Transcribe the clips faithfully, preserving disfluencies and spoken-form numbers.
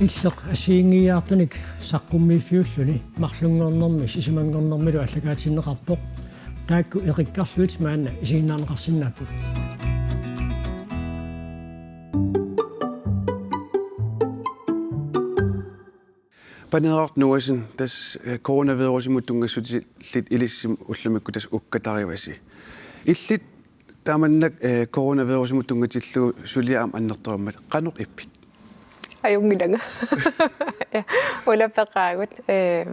Illeq assigiinngiiaartunik saqqummiiffiulluni marlunngornermi sisamanngornermilu aallakaatinneqarpoq. Taakku eqikkarlugit maanna isiginnaarneqarsinnaapput. Paneeraq Noasen, tassa, eh, coronavirusimut tunngassutillit ilissi ullumikkut tassa ukkatarivasi. Illit taamannak, eh, coronavirusimut tunngatillugu suliaq aamma annertoormat, qanoq ippit? Ajunngilanga. Ja, ulapeqaagut. Eh,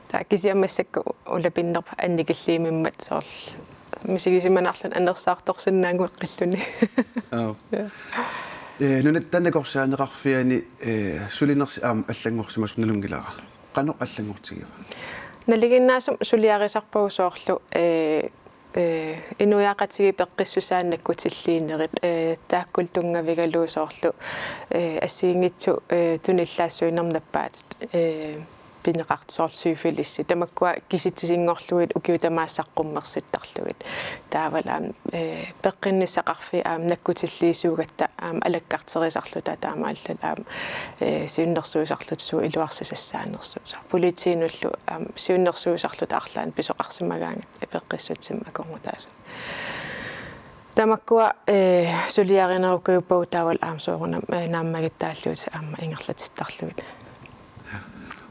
taava kisianni massakkut ulapinneq annikilliimmat soorlu misigisimanarluni anersaartorsinnaanngueqqilluni. Aap. Ja. Eh, nunatta nakorsaaneqarfiani, eh, sulinersi aamma allanngorsimasoq nalunngilara. Qanoq allanngortigiva? Nalinginnaasumik suliarisarpagut soorlu, eh, eh, inuiaqatigiit peqqissusaat nakkutilliinerit, eh, taakkulu tunngavigalugu soorlu, eh, assigiinngitsut, eh, tunillaassuinermut nappaatit, eh, pineqartut soorlu syfilis. Tamakkua kisitsisinngorlugit ukiut tamaasa saqqummersittarlugit. Taavalu aamma, eh, peqqinnissaqarfiit aamma nakkutilliisuugatta aamma alakkarterisarluta taamaalilluta aamma, eh, siunnersuisarluta suut iluarsisassaanersut. Soorlu politiinullu aamma siunnersuisarluta arlaannik pisoqarsimagaangatta peqqissutsiminnik akornutaasut. Tamakkua, eh, suliarinerukujuppagut taavalu aamma soorunami, eh, naammagittaallutik aamma ingerlatittarlugit.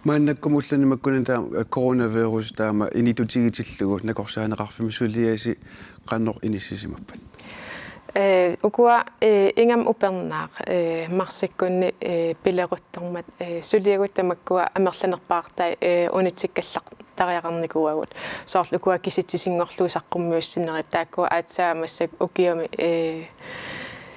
Maannakkut ulluni makkunani taama, eh, coronavirus taama initutigitillugu nakorsaaneqarfimmi suliasi qanoq inissisimappat? Eh, ukua, eh, ingammik upernaaq, eh, marsikkunni, eh, pileruttormat, eh, suliagut tamakkua amerlanerpaartai, eh, unitsikkallartariaqarnikuuagut. Soorlu ukua kisitsisinngorlugit saqqummiussinerit taakkua aatsaat massakkut ukiumi, eh,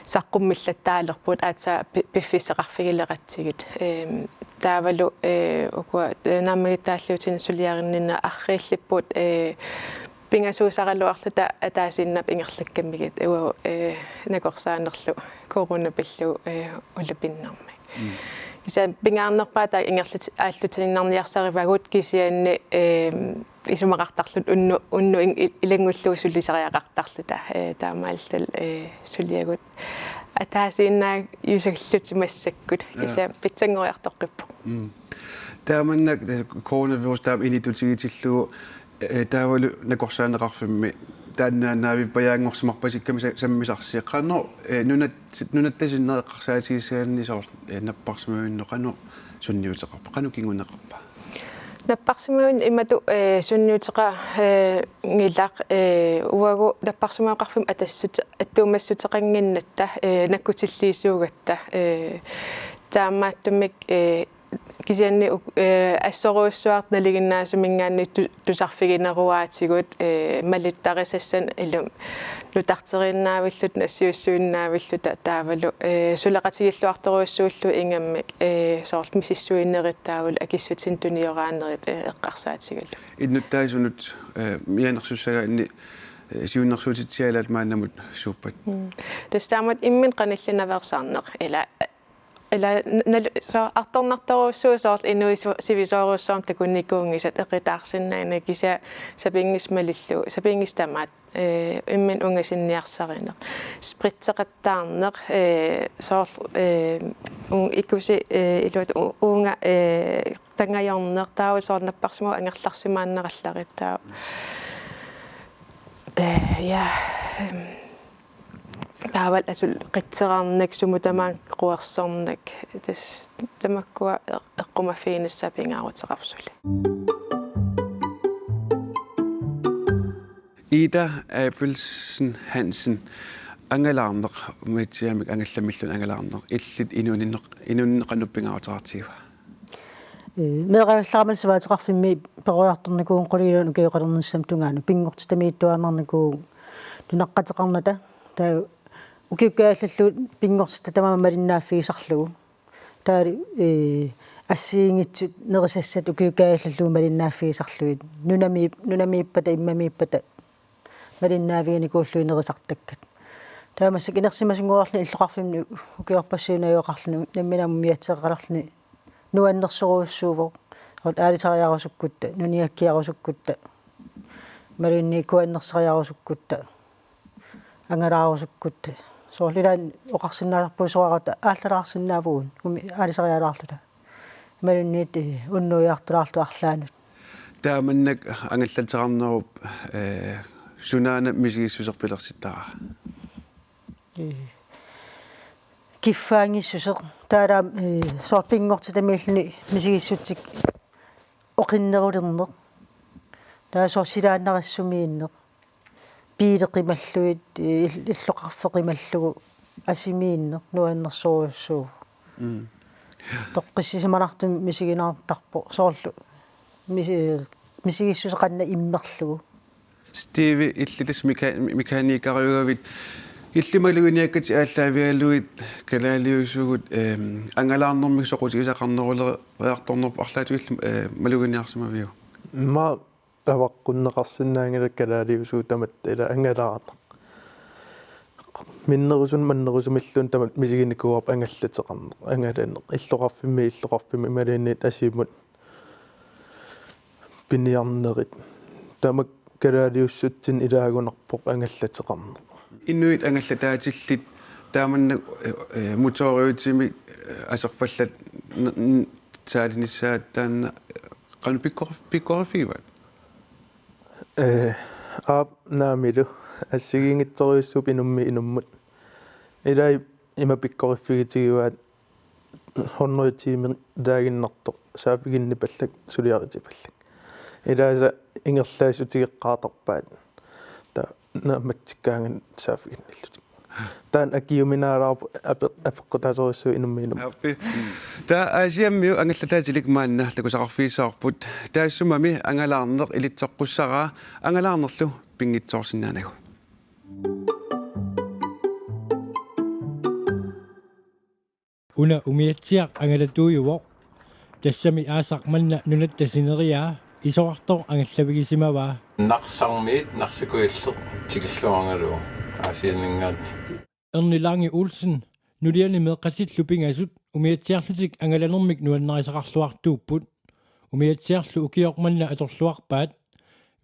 saqqummillattaalerput aatsaat pi-, piffissaqarfigileratsigit. Ehm, taavalu, eh, ukua, eh, naammagittaalliutinik suliarinninneq arriillipput, eh, pingasuusaraluarluta ataasiinnaq ingerlakkamigit uagut, eh, nakorsaanerlu corona pillugu, eh, ulapinnermik. Mm. Kisianni pingaarnerpaaq taakku ingerlat-, aallutiinnarniarsarivagut kisianni, eh, isumaqartarluta unnu-, unnuit i-, ilanngullugu sulisariaqartarluta, eh, taamaalilluta, eh, suliagut ataasiinnaajusallutik massakkut. Ja. Kisianni pitsanngoriartoqqippoq. Mm. Taamannak, eh, coronavirus taama initutigitillugu, eh, taavalu nakorsaaneqarfimmi taannaannaavippajaanngorsimarpasikkami sa-, sammisarsi. Qanoq, eh, nunat-, nunatta sinnereqqarsaatigissagaanni soorlu, eh, napparsimavinnut qanoq sunniuteqarpa, qanoq kinguneqarpa? Napparsimavinnut imatut, eh, sunniuteqa-, eh, -ngilaq, eh, uagut napparsimaveqarfimmut atassut-, attuumassuteqannginnatta, eh, nakkutilliisuugatta, eh, taamaattumik, eh, kisianni uk-, eh, assorujussuartut nalinginnaasuminngaanniit tu-, tusarfigineruaatigut, eh, malittarisassanik ilumut nutarteriinnaavilluta, nassiussuinnaavilluta taavalu, eh, suleqatigilluartorujussuulluta ingammik, eh, soorlu misissuinerit taavalu akissutinik tunioraannerit, eh, eqqarsaatigalugu. Innuttaasunut, eh, mianersussagaanni, eh, siunnersuutitsialaat maannamut suuppat? Mm. Tassa taamatut imminut qanillinaveersaarneq ila Ila n-, nal-, so-, artornartorujussuuvoq soorlu inuit su-, sivisoorujussuarmik takunikuunngisat eqitaarsinnaanagit kisianni sapinngisaq malillugu, sapinngisaq tamaat, eh, imminut ungasinniarsarineq. Spritseqattaarneq, eh, soorlu, eh, un-, ikusi, eh, iluat u-, uunga, eh, tangajorneq taava soorlu napparsimmagut angerlarsimaannarallarit taava. Eh, ja, em, Taavalu asuli qitserarnak sumut tamaat quersornak. Tassa tamakkua eq-, eqqumaffiginissaat pingaaruteqarput suli. Ida Abelsen Hansen, angalaarneq, Umiatsiaamik angallamilluunniit angalaarneq, illit inuuninneq, inuuninneq qanoq pingaaruteqartigiva? Ee, meeraagallarama savaateqarfimmi peroriartornikuuvunga qulingiluanut ukioqalernissamut tungaanut, pinngortitamiittuaannarnikuuvunga nunaqqateqarnata, taava ukiukkaajullalluunniit pinngortitaq tamaat malinnaaffigisarlugu. Taavalu, ee, assigiinngitsut nerisassat ukiukkaajullalluunniit malinnaaffigisarlugit. Nunami-, nunamiippata, immamiippata malinnaaviginikuullugit nerisartakkat. Taava massakkut inersimasunngorluni illoqarfimmi ukiorpassuit najugaqarluni nammineq aamma umiatseqaqalerluni nuannersorujussuuvoq. Soorlu aalisariarusukkutta, nuniakkiarusukkutta, imaluunniit kuannersariarusukkutta, angalaarusukkutta. Soorlu ilaanni oqarsinnaasarpugut soraarata aallalaarsinnaavugut umi aalisarialaarluta. Imaluunniit, eh, unnuiartulaarluta arlaannut. Taamannak angallateqarnerup, eh, sunaana misigissuseq pilersittaraa? Eh, kiffaanngissuseq. Taava, eh, soorlu pinngortitamiilluni misigissutsikkut oqinnerulerneq. Taava soorlu silaannarissamiinneq. Biilit qimallugit, il-, illoqarfik qimallugu asimiinneq nuannersorujussuuvoq. Mm. Toqqissisimanartumik misiginartarpoq soorlu misi-, misigissuseq qanoq immerlugu. Steve, illit tassa meka-, mekanikeriugavit, illit maluginiakkatit aallaavigalugit kalaaliusugut, ehm, angalaarnermik soqutigisaqarneruleriartornerput arlaatigut illit, eh, maluginiarsimaviuk? Immaqa avaqqunneqarsinnaanngilaq kalaaliusugut tamatta ila angalaarneq. Minnerusunik mannerusumilluunniit tamatta misiginikuuarput angallateqarneq, angalaneq, illoqarfimmiit illoqarfimmi imaluunniit asimut piniarnerit. Tamakku kalaaliussutsinnut ilaagunarpoq angallateqarneq. Inuit angallataatillit taamannak, eh, eh, motoriutimik, eh, aserfallat n-, n-, saalinissaat taanna, eh, qanoq pikkori-, pikkoriffigivaat? Eh, aap, naamilu assigiinngitsorujussuupput inummiit inummut. Ilai ima pikkoriffigitigivaat hundrede timer daaginnartoq saaffiginnipallak suliaritipallak. Ilaasa ingerlaassutigeqqaartarpaat. Taava naammatsikkaangat saaffiginnillutik. Taanna akiuminaalaarpoq ape-, apeqqutaasorujussuuvoq inummiit inummut. Aappi. Taava Aasiammiut angallataatilik maanna takusaqarfigissavarput. Taassumami angalaarneq ilitsoqqussaraa angalaarnerlu pinngitsoorsinnaanagu. Una umiatsiaq angalatuujuvoq. Tassami aasaq manna nunatta sineriaa isorartoq angallavigisimavaa. Narsarmiit Narsaq Kujalleq tikilluarngalu Aasianninngaanniit. Erni Lange Olsen, nuliani meeqqatillu pingasut umiatsiarlutik angalanermik nuannarisaqarluartuupput. Umiatsiarlu ukioq manna atorluarpaat.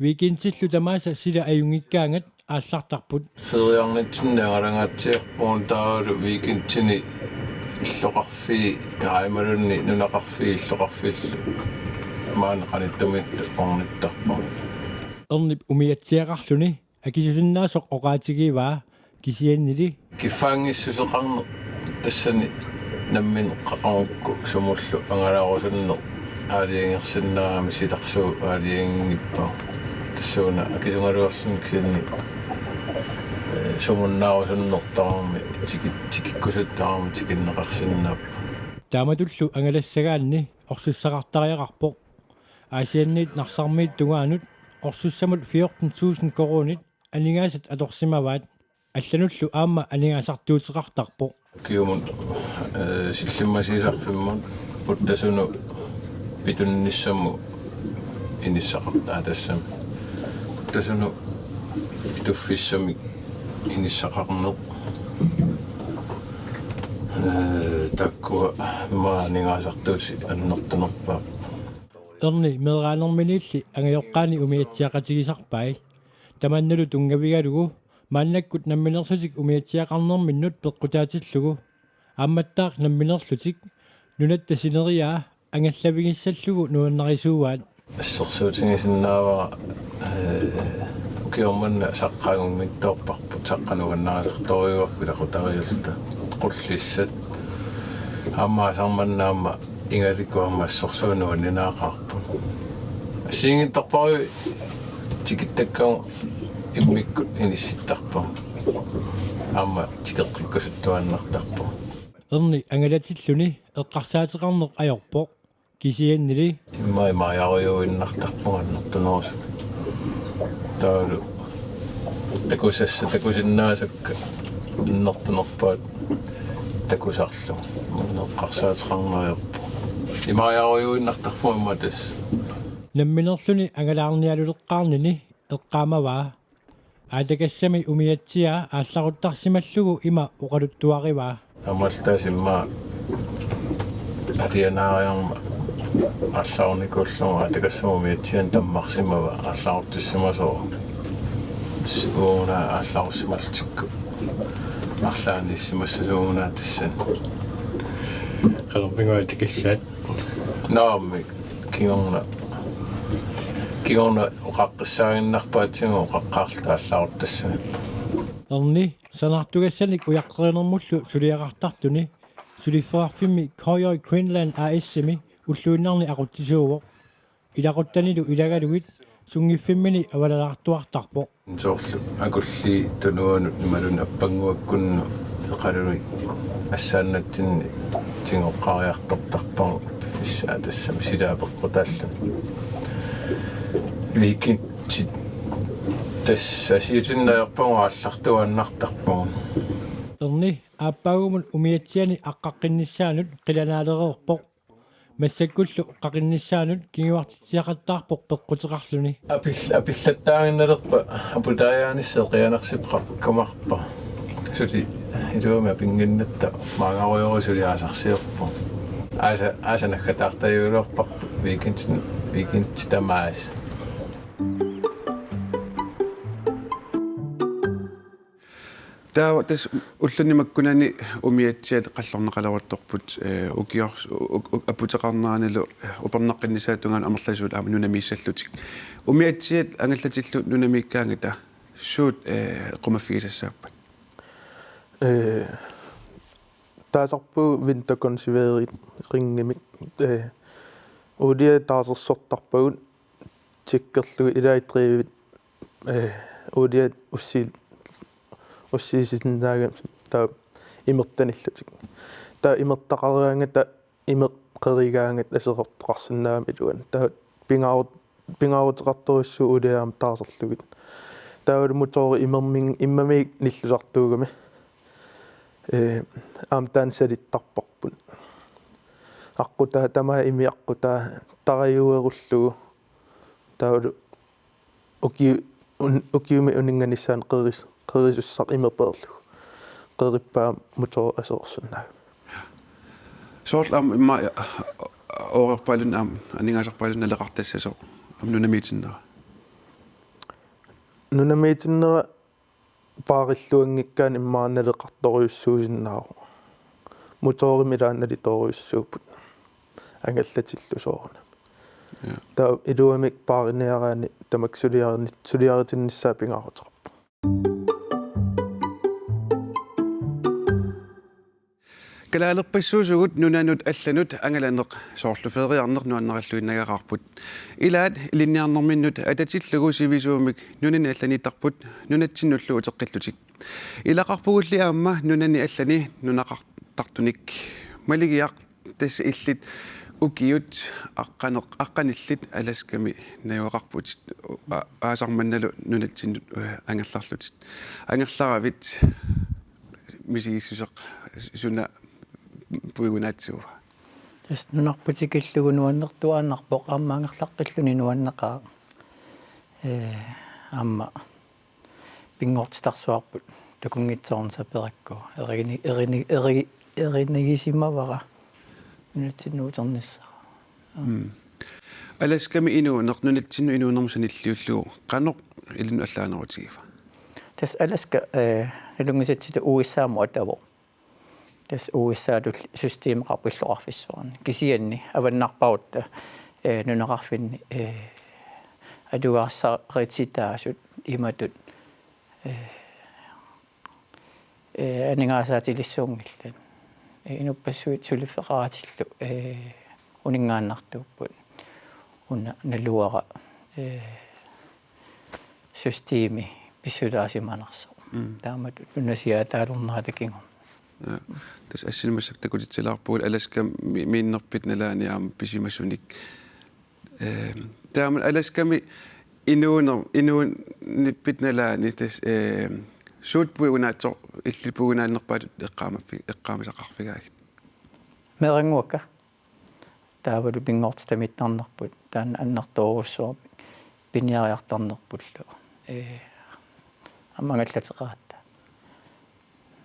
Weekendillu tamaasa sila ajunngikkaangat aallartarput. Feriarnitsinni angalangaatsiarpugut taavalu weekendini illoqarfii, aa, imaluunniit nunaqarfii illoqarfiillu maani qanittumi ornittarpagut. Ernip umiatsiaqarluni akisusinnaasoq oqaatigivaa, kisiannili kiffaanngissuseqarneq tassani nammineq qaqugukku sumullu angalaarusunneq aalajangersinnaagami silarsuup aalajanginngippaa. Tassuuna akisugaluarluni kisianni, eh, sumunnaarusunneq tamarmi tiki-, tikikkusuttarami tikinneqarsinnaapput. Taamatullu angalassagaanni orsussaqartariaqarpoq. Aasianniit Narsarmiit tungaanut orsussamut fjorten tusind koruunit aningaasat atorsimavaat. Allanullu aamma aningaasartuuteqartarpoq. Ukiumut, eh, sillimmasiisarfimmut puttasunut pitunnissamut inissaqartaa tassami. Puttasunut pituffissamik inissaqarneq. Eh, taakkua immaqa aningaasartuutit annertunerpaat. Erni meeraanerminiilli angajoqqaani umiatsiaqatigisarpai. Tamannalu tunngavigalugu maannakkut nammineerlutik umiatsiaqarnerminnut peqqutaatillugu. Aammattaaq nammineerlutik nunatta sineriaa angallavigissallugu nuannarisuuaat. Assersuutigisinnaavara, eh, ukioq manna saqqaangunngitsoorparput, saqqaq nuannarisartorujuarput ilaqutariiulluta. Qullissat. Aamma aasaq manna aamma ingalikku aamma assorsuaq nuanninaaqaarput. Assigiinngitsorpassuit tikittakkagut immikkut inissittarpagut. Aamma tikeqqikkusuttuaannartarpagut. Erni angalatilluni eqqarsaateqarneq ajorpoq. Kisiannili immaqa imaajarujuinnartarpunga annertunerusumik. Taavalu takusassat takusinnaasakka annertunerpaat takusarlugit. Eqqarsaateqarneq ajorpoq. Imaajarujuinnartarpunga immaqa tassa. Nammineerluni angalaarnialuleqqaarnini eqqaamavaa. Aatakassami umiatsiaa aallaruttarsimallugu ima oqaluttuarivaa. Taamaalilluta immaqa alianaariarmat aallarnikuullugu aatakassami umiatsianik tammarsimavaa aallarutissimasoq. Uunga aallarussimallutikku. Arlaannissimassasuuguna tassani. Qanorpiaq tikissaat? Naamik, kingorna. Kingorna oqaqqissaaginnarpaatsigu oqaqqaarluta allaarutassani. Erni, sanaartugassanik ujaqqerinermullu suliaqartartuni, suliffeqarfimmi Kojøj Greenland A/S-imi ulluinnarni aqutsisuuvoq. Ilaquttanilu ilagalugit sunngiffimmini avalalaartuartarpoq. Soorlu akulli tunuanut imaluunniit appannguakkunnut eqaluni assaannatsinni tigoqqariartortarpagut piffissaa tassami silaa peqqutaalluni. Weekendit tassa siusinnaajorpagut aallartuaannartarpagut. Erni aappaagumut umiatsianik aqqaqqinnissaanut qilanaalereerpoq. Massakkullu qaqinnissaanut kinguartitsiaqattaarpoq peqquteqarluni. Apil-, apillattaaginnalerpat aputaajaanissaq qianarsippara kumarpa. Suli iluamik apinnginnatta maangarujoru suli aasarsiorpoq. Aasa, aasa naggataartajuiluarparput weekendin, weekendit tamaasa. Taava tassa ulluni makkunani umiatsiat qallorneqaleruttorput, eh, ukiors-, u-, u-, aputeqarneranilu, eh, upernaqqinnissaata tungaanut amerlasuut aamma nunamiissallutik. Umiatsiat angallatillu nunamiikkaangata suut, eh, eqqumaffigisassaappat? Eh, taasarpagut vinterkonserveringimik, eh, uulia taarsersortarpagut tjekkerlugit ilai driivit, eh, uulia ussi-, ussiisinnaagamik taava imertanillutik. Taava imertaqaraangata imeq qerigaangata aserortoqarsinnaammat iluani. Taava pingaarut-, pingaaruteqartorujussuuvoq uulia aamma taarserlugit. Taavalu motoori imermik immamiik nillusartuugami, eh, aamma taanna salittarparput. Aqqutaa tamaat imeq aqqutaa tarajuerullugu. Taavalu uki-, un-, ukiumi uninnganissaanut qeris-, qerisussaq imeq peerlugu. Qerippaa motoori aserorsinnaagami. Soorlu aamma immaqa, ja, oorerpaalun aamma aningaasarpaalun naleqartassasoq aamma nunamiitinnera. Nunamiitinnera paarilluanngikkaanni immaqa naleqartorujussuusinnaavoq. Motoorimi ilaanni nalitoorujussuupput. Angallatillu soorunami. Ja. Taava iluamik paariniaraanni tamakku suliarinit-, suliaritinnissaa pingaaruteqarpoq. Kalaalerpassuusugut nunanut allanut angalaneq soorlu feriarneq nuanneralluinnagaqaarput. Ilaat ilinniarnerminnut atatillugu sivisuumik nunani allaniittarput nunatsinnullu uteqqillutik. Ilaqarpugulli aamma nunani allani nunaqartartunik. Maligiaq, tassa illit ukiut aqqaneq-, aqqanillit Alaskami najugaqarputit, a-, aasaq mannalu nunatsinnut, eh, angerlarlutit. Angerlaravit misigissuseq suna puigunaatsuua? Tassa nunarput tikillugu nuannertuaannarpoq, aamma angerlaqqilluni nuanneqaaq. Ee, aamma pinngortitarsuarput takunngitsoornissaq perakku. Erini-, erini-, eri-, erinigisimavara nunatsinnut uternissara. Mm. Alaskami inuuneq nunatsinnut inuunermut sanilliullugu qanoq ilinnut allaanerutigiva? Tassa Alaska, eh, nalunngisatsitut U S A-mut atavoq. Tassa U S A-tut systemeqarpoq illoqarfissuarni. Kisianni avannarparutta, eh, nunaqarfinni, eh, atugaassarititaasut imatut, eh, eh, aningaasaatilissuunngillat. Eh, inuppassuit suliffeqaratillu, eh, uninngaannartuupput. Una naluara, eh, systemi pissutaasimanersoq. Mm. Taamatut nunasiaataalernerata kingorna. Ja. Tassa assinik massakkut takutitsilaarpugut Alaskami-, miinnerpit nalaani aamma pisimasunik. Ehm, taama Alaskami inuuner-, inuunippit nalaani tassa, ehm, suut puigunaatsoq, illit puigunaannerpaatut eqqaamaffi-, eqqaamasaqarfigaagit? Meerannguakka. Taavalu pinngortitamiittarnerput, taanna annertoorujussuarmik piniariartarnerpullu. Ee, aamma angallateqaratta.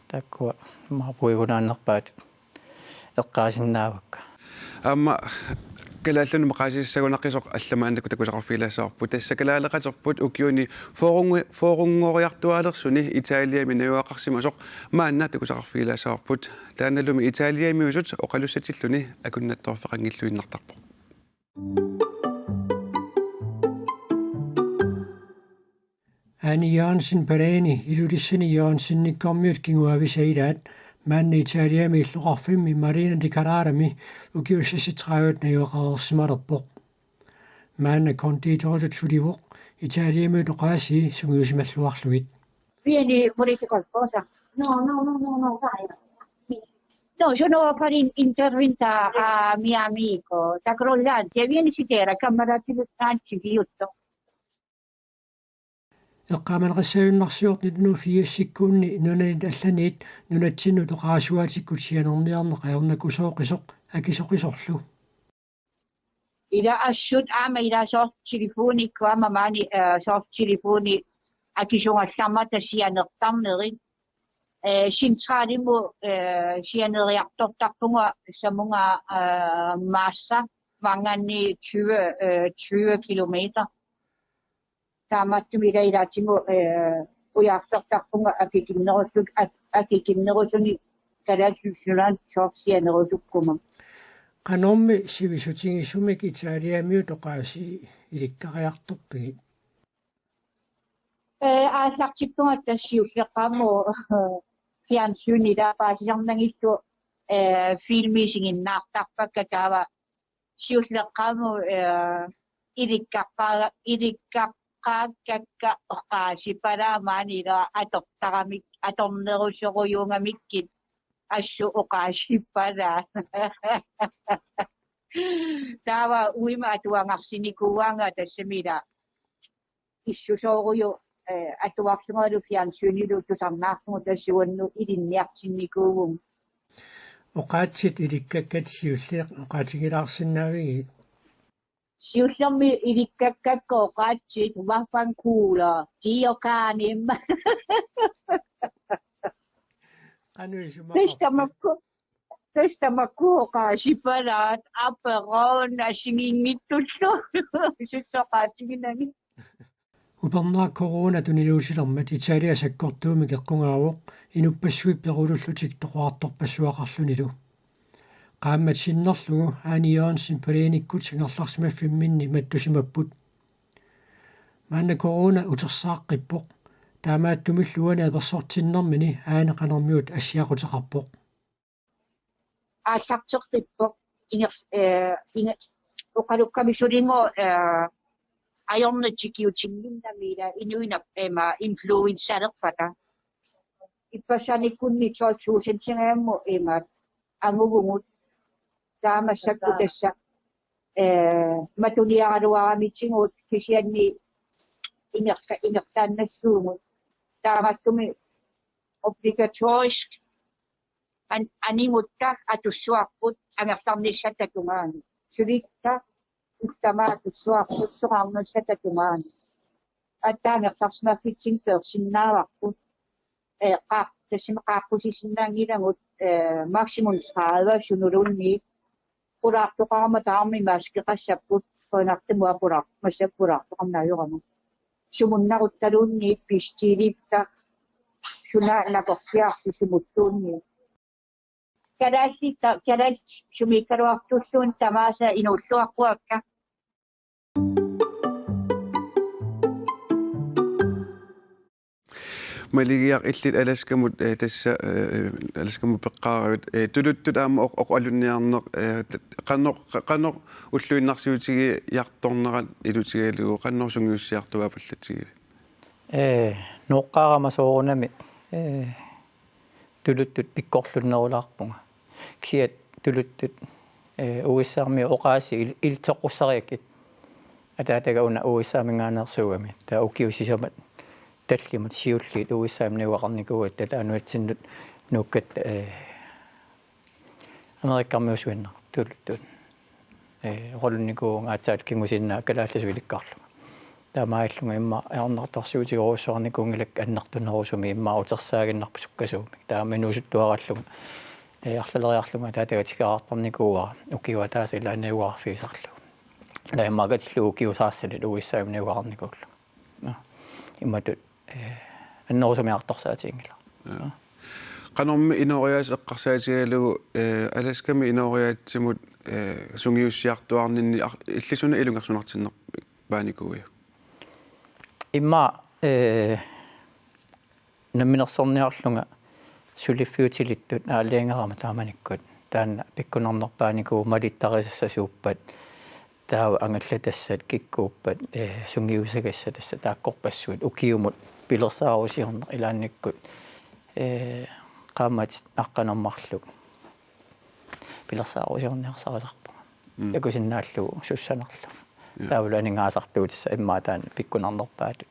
Taakkua aamma puigunaannerpaatut eqqaasinnaavakka. Aamma Kalaallinut maqaasissagunaqisoq allamaannakkut takusaqarfigilaassavarput. Tassa kalaaleqaterput ukiuni fyrrenngo-, fyrrenngoriartuaalersuni Italiami najugaqarsimasoq maanna takusaqarfigilaassavarput. Taannalumi Italiamiusut oqalussatilluni akunnattoorfeqanngilluinnartarpoq. Aani Jørgensen Pereni Ilulissani Jørgensenikkormiut kinguaavisa ilaat maanna Italiami illoqarfimmi Marina di Carrarami ukiut seksogtredive najugaqareersimalerpoq. Maanna konditoritut sulivoq Italiamiut oqaasii sungiusimalluarlugit. Vieni, volete qualcosa? No, no, no, no, no, vai. No, sono a fare in-, intervista a mio amico da Groenlandia. Vieni, si te la camera ti anzi di tutto. Eqqaamaneqassaajunnaarsiortut nitten hundrede og firsikkunni nunanit allaniit nunatsinnut oqarasuaatikkut sianerniarneq ajornakusooqisoq akisoqisorlu. Ila assut aamma ila soorlu telefonikkut aamma maani, eh, soorlu telefoni akisugallarmata sianertarnerit. Eh, centralimut, eh, sianeriartortarpunga samunga, eh, maassa maanngaanniit tyve, eh, tyve kilometer. Taamaattumik ila ilaatigut, eh, ujaartortarpunga akikinnerusut, ak-, akikinnerusunik kalaallisut sunaana soorlu sianerusukkuma. Qanormi sivisutigisumik Italiamiut oqaasii ilikkariartorpigit? Eh, aallartippunga tassa siulleq qaammat fjernsynilaa paasisarnagillu, eh, filmi isiginnaartarpakka taava siulleq qaammat, eh, ilikkaqqa-, ilikkaqaakka oqaasipalaat maani ila atortaramik-, atornerusorujuugamikkit assut oqaasipalaat. Taava uima atuagarsinikuuaanga tassami ila issusoorujuk, eh, atuarlungalu fjernsynilu tusarnaarlugu tassa uannut ilinniartinnikuuvugut. Oqaatsit ilikkakkat siulleq oqaatigilaarsinnaavigit? Siullermik ilikkakkat oqaatsit vaffankuulo tiokaanimma. Qanoq isumaqarpa? Tassa tamakku, tassa tamakku oqaasipalaat aperoon assigiinngitsullu. Susoqaatiginani. Upernaaq corona tuniluutilermat Italia sakkortuumik eqqugaavoq inuppassuit perulullutik toqorartorpassuaqarlunilu. Qaammat sinnerlugu Aani Jørgensen Perenikkut angerlarsimaffimminni mattusimapput. Maanna corona utersaaqqippoq. Taamaattumillu uani apersortinnermini Aani qanermiut assiaquteqarpoq. Aallarteqqippoq inger-, eh, inger-, oqalukkami sulinngooq, eh, ajornaq tikiutinnginnami ila inuinap ima influenzalerpata. Ippassanikkunni tolv tusindinngajammut ima anguvugut. Taava massakkut tassa, eh, matuniaraluaramitigut kisianni ingerla-, ingerlaannassuugut. Taamaattumik obligatorisk an-, anigutta atussuarput angerlarnissata tungaanut. Sulitta ullumi atussuarput soraarnissata tungaanut. Aatsaat angerlarsimaffitsinni peersinnaavarput. Eh, qaaq-, tassami qaaqqusisinnaanngilagut, eh, maksimum tredive sunuluunniit. Pulaartoqarama tamarmik maskeqassapput, qujanartumik pulaar-, massakkut pulaartoqarneq ajorama. Sumunnarutta luunniit pistilitta, suna nakorsiarlu sumulluunniit. Kalaallit ta-, kalaallit sumiikkaluartulluunniit tamaasa inuulluaqquakka. Maligiaq, illit Alaskamut, eh, tassa, eh, Alaskamut peqqaaravit, eh, tuluttut aamma oq-, oqalunniarneq, eh, t-, qanoq, qa-, qanoq ulluinnarsiutigiartornerat ilutigalugu, qanoq sungiussiartuaapallatigivit? Eh, nooqqaarama soorunami, eh, tuluttut pikkorlunnerulaarpunga. Kisianni tuluttut, eh, U S A-mi oqaasii il-, ilitsoqqussarigakkit. Ataataga una U S A-minngaanneersuugami. Taava ukiut sisamat tallimat siulliit U S A-mi najugaqarnikuugatta, taava nunatsinnut nuukkatta, eh, Amerikkarmiusuinnaq tuluttut. Eh, oqalunnikuuvunga aatsaat kingusinnaasut kalaallisut ilikkarlunga. Taamaalillunga immaqa ajornartorsiutigerujussuarnikuunngilakka annertunerusumik immaqa utersaaginnarpoq sukkasuumik. Taava inuusuttuarallunga, eh, arlaleriarlunga ataataga tikeraartarnikuuara ukiup ataatsip ilaani najugaqarfigisarlugu. Laimaakatillu ukiusaassalit uissaimniugaarnikuullu. Imatut, eh, annerusumik artorsaatiginngilaq. Qanormi inooriaaseq eqqarsaatigalugu, eh, Alaskami inooriaatsimut, eh, sungiussiartuaarninni ar-, illit suna ilungersunartinnerpaanikuuiuk? Immaqa, eh, namminersorniarlunga suliffiutilittut aalajangerama taamanikkut taanna pikkunarnerpaanikuuvoq malittarisassasuuppat taava angallatassat kikkuuppat, eh, sungiusagassat tassa taakkorpassuit ukiumut pilersaarusiorneq ilaannikkut, eh, qaammatit aqqaneq marluk pilersaarusiorniarsarisarpunga. Mm. Takusinnaallugu sussanerlugu. Ja. Taavalu aningaasartuutissaq immaqa taanna pikkunarnerpaatut,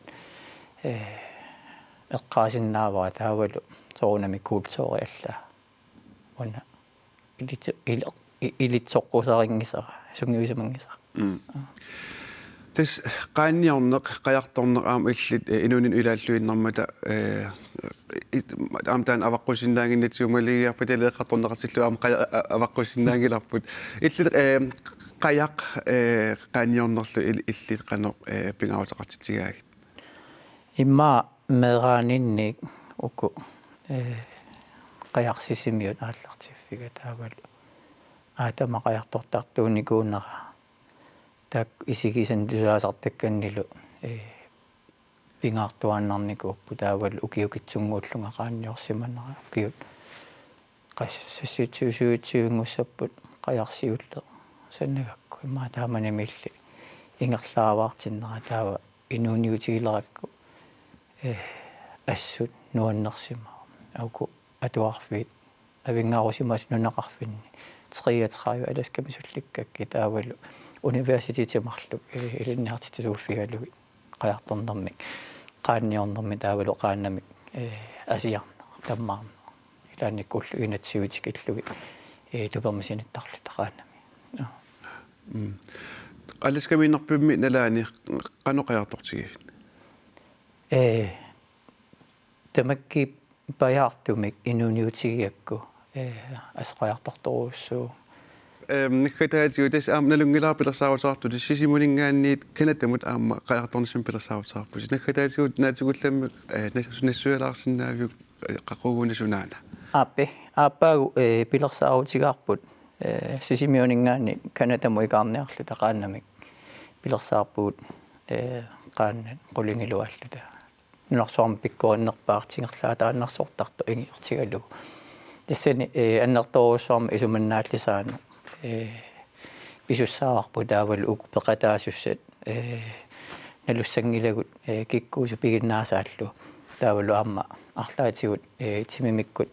eh, eqqaasinnaavara taavalu soorunami kulturi allaat. Una ilitso-, il-, i-, ilitsoqqusarinngisara, sungiusimanngisara. Mm. Tassa qaanniorneq, qajartorneq aamma illit, eh, inuuninni ilaalluinnarmata, eh, it-, aamma taanna avaqqussinnaannginnatsigu maligiarpit ilaa eqqartorneqartillugu aamma qaja-, a-, avaqqussinnaanngilarput. Illit, eh, qajaq, eh, qaanniornerlu il-, illit qanoq, eh, pingaaruteqartitsigaagit? Immaqa meeraaninni uku, eh, qajaq Sisimiut aallartiffiga taavalu aatama qajartortartuunikuunera taakku isigisani tusaasartakkannilu, eh, pingaartuaannarnikuupput taavalu ukiukitsunnguullunga qaanniorsimanera ukiut qassit seksogtyve syvogtyve-nngussapput qajaq siulleq sanagakku immaqa taamanimiilli ingerlaavaartinnera taava inuuniutigilerakku, eh, assut nuannersimavoq. Uku atuarfiit avinngarusimasut nunaqarfinni treogtredive Alaskami sullikkakkit taavalu universitetit marluk, eh, ilinniartitsisuuffigalugit qajartornermik, qaanniornermik taavalu qaannamik, eh, asiarneq, tammaarneq. Ilaannikkut ullut enogtyve tikillugit, eh, tupermisinittarluta qaannamik. Joo. Mm. Alaskamiinnarpimmi nalaani qanoq qajartortigivit? Eh, tamakkiippajaartumik inuuniutigigakku, eh, assut qajartortorujussuuvoq. Ehm, naggataatigut tassa aamma nalunngilara pilersaaruteqartutit Sisimiuninngaanniit Canadamut aamma qajartornissamut pilersaaruteqarputit. Naggataatigut naatsukullammik, eh, nas-, nassuialaarsinnaaviuk, eh, qaquguuna sunaana? Aappi, aappaagu, eh, pilersaarutigaarput, eh, Sisimiuninngaanniit Canadamut ikaarniarluta qaannamik pilersaarpugut, eh, qaannat qulingiluaalluta. Nunarsuarmi pikkorinnerpaaq tingerlaataannarsortartoq ingiortigalugu. Tassani, eh, annertoorujussuarmik isumannaallisaaneq, eh, pisussaavarput taavalu uku peqataasussat, eh, nalussanngilagut, eh, kikkuusut piginnaasaallu. Taavalu aamma arlaatigut, eh, timimikkut,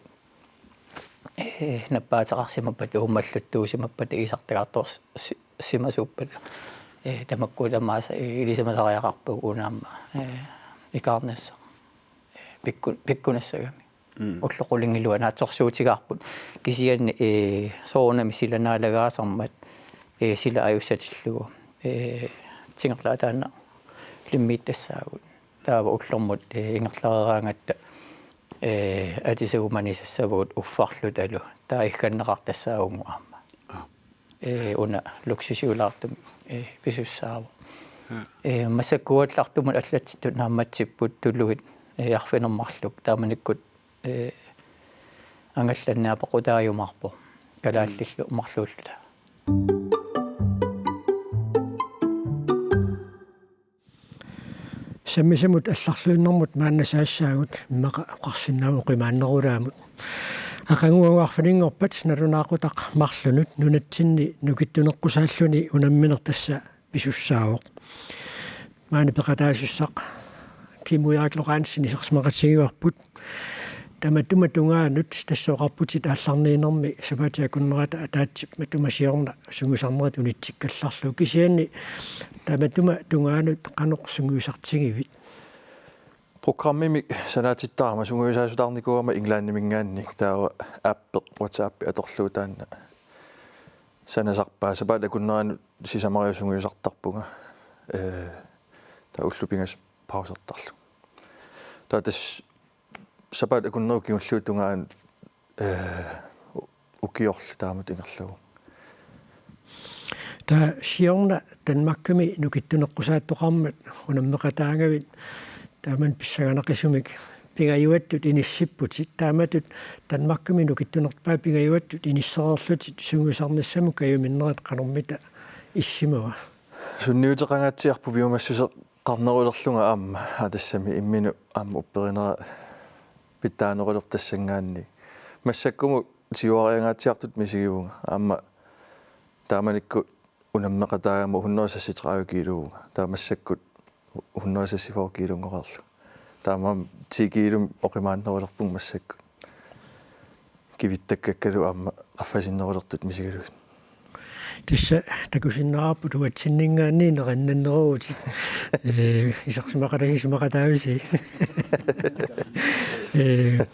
eh, nappaateqarsimappat uummalluttuusimappat iisartagartors-, si-, simasuuppata, eh, tamakku tamaasa, eh, ilisimasariaqarpagut una aamma, eh, ikaarnissaq, eh, pikku-, pikkunassagami. Mm. Ullut qulingiluat naatsorsuutigaarput. Kisianni, eh, soorunami sila naalagaasarmat, eh, sila ajussatillugu, eh, tingerlaataannaq limmiittassaagut. Taava ullormut, eh, ingerlareeraangatta, eh, atisagut manisassavagut uffarlutalu. Taava igganneqartassaavugut aamma. Ah. Eh, una luksusiulaartumik, eh, pisussaavoq. Ja. Eh, massakkuugallartumut allatsittut naammatsipput tuluit, eh, arfineq-marluk. Taamanikkut, eh, angallanneq apeqqutaajumaarpoq. Kalaallillu marluulluta. Sammisamut allarluinnarmut maanna saassaagut immaqa oqarsinnaavoq oqimaannerulaamut. Aqaguagu arfininngorpat nalunaaqutaq marlunut nunatsinni nukittuneqqusaalluni unammineq tassa pisussaavoq. Maani peqataasussaq Kim Ujaak Lorentzen isersimaqatigivarput. Tamatuma tungaanut tassa oqarputit aallarniinermi sapaatip akunnerata ataatsip matuma siorna sungiusarnerit unitsikkallarlugu. Kisianni tamatuma tungaanut qanoq sungiusartigivit? Programmimik sanaatittarama sungiusaasutaarnikuugama Englandiminngaanniit taava appi, WhatsAppi atorlugu taanna sanasarpaa. Sapaatip akunneranut sisamariarlunga sungiusartarpunga. Ee, taava ullut pingasut pausertarlunga. Taava tassa sapaatip akunnerup kingulliup tungaanut, eh, u-, ukiorli taamatut ingerlavoq. Taava siorna Danmarkimi nukittuneqqusaattoqarmat unammeqataagavit taamani pissanganaqisumik pingajuattut inissipputit, taamatut Danmarkimi nukittunerpaat pingajuattut inissereerlutit sungiusarnissamut kajuminnerat qanormita issimava? Sunniuteqangaatsiarpoq piumassuseqarnerulerlunga aamma, aa, tassami imminut aamma upperinera pitsaanerulerpoq tassanngaanniit. Massakkumut siuariangaatsiartutut misigivunga aamma taamanikkut unammeqataagama hundrede seksogtredive kiiluuvunga. Taava massakkut hundrede seksogfyrre kiilunngoreerlunga. Taamaammat ti kiilumik oqimaannerulerpunga massakkut. Kivittakkakkalu aamma qaffasinnerulertutut misigalugit. Tassa takusinnaavarput uatsinninngaanniit nerinnanneruvutit. Ee, isersimaqatassi isumaqataavisi. Ee,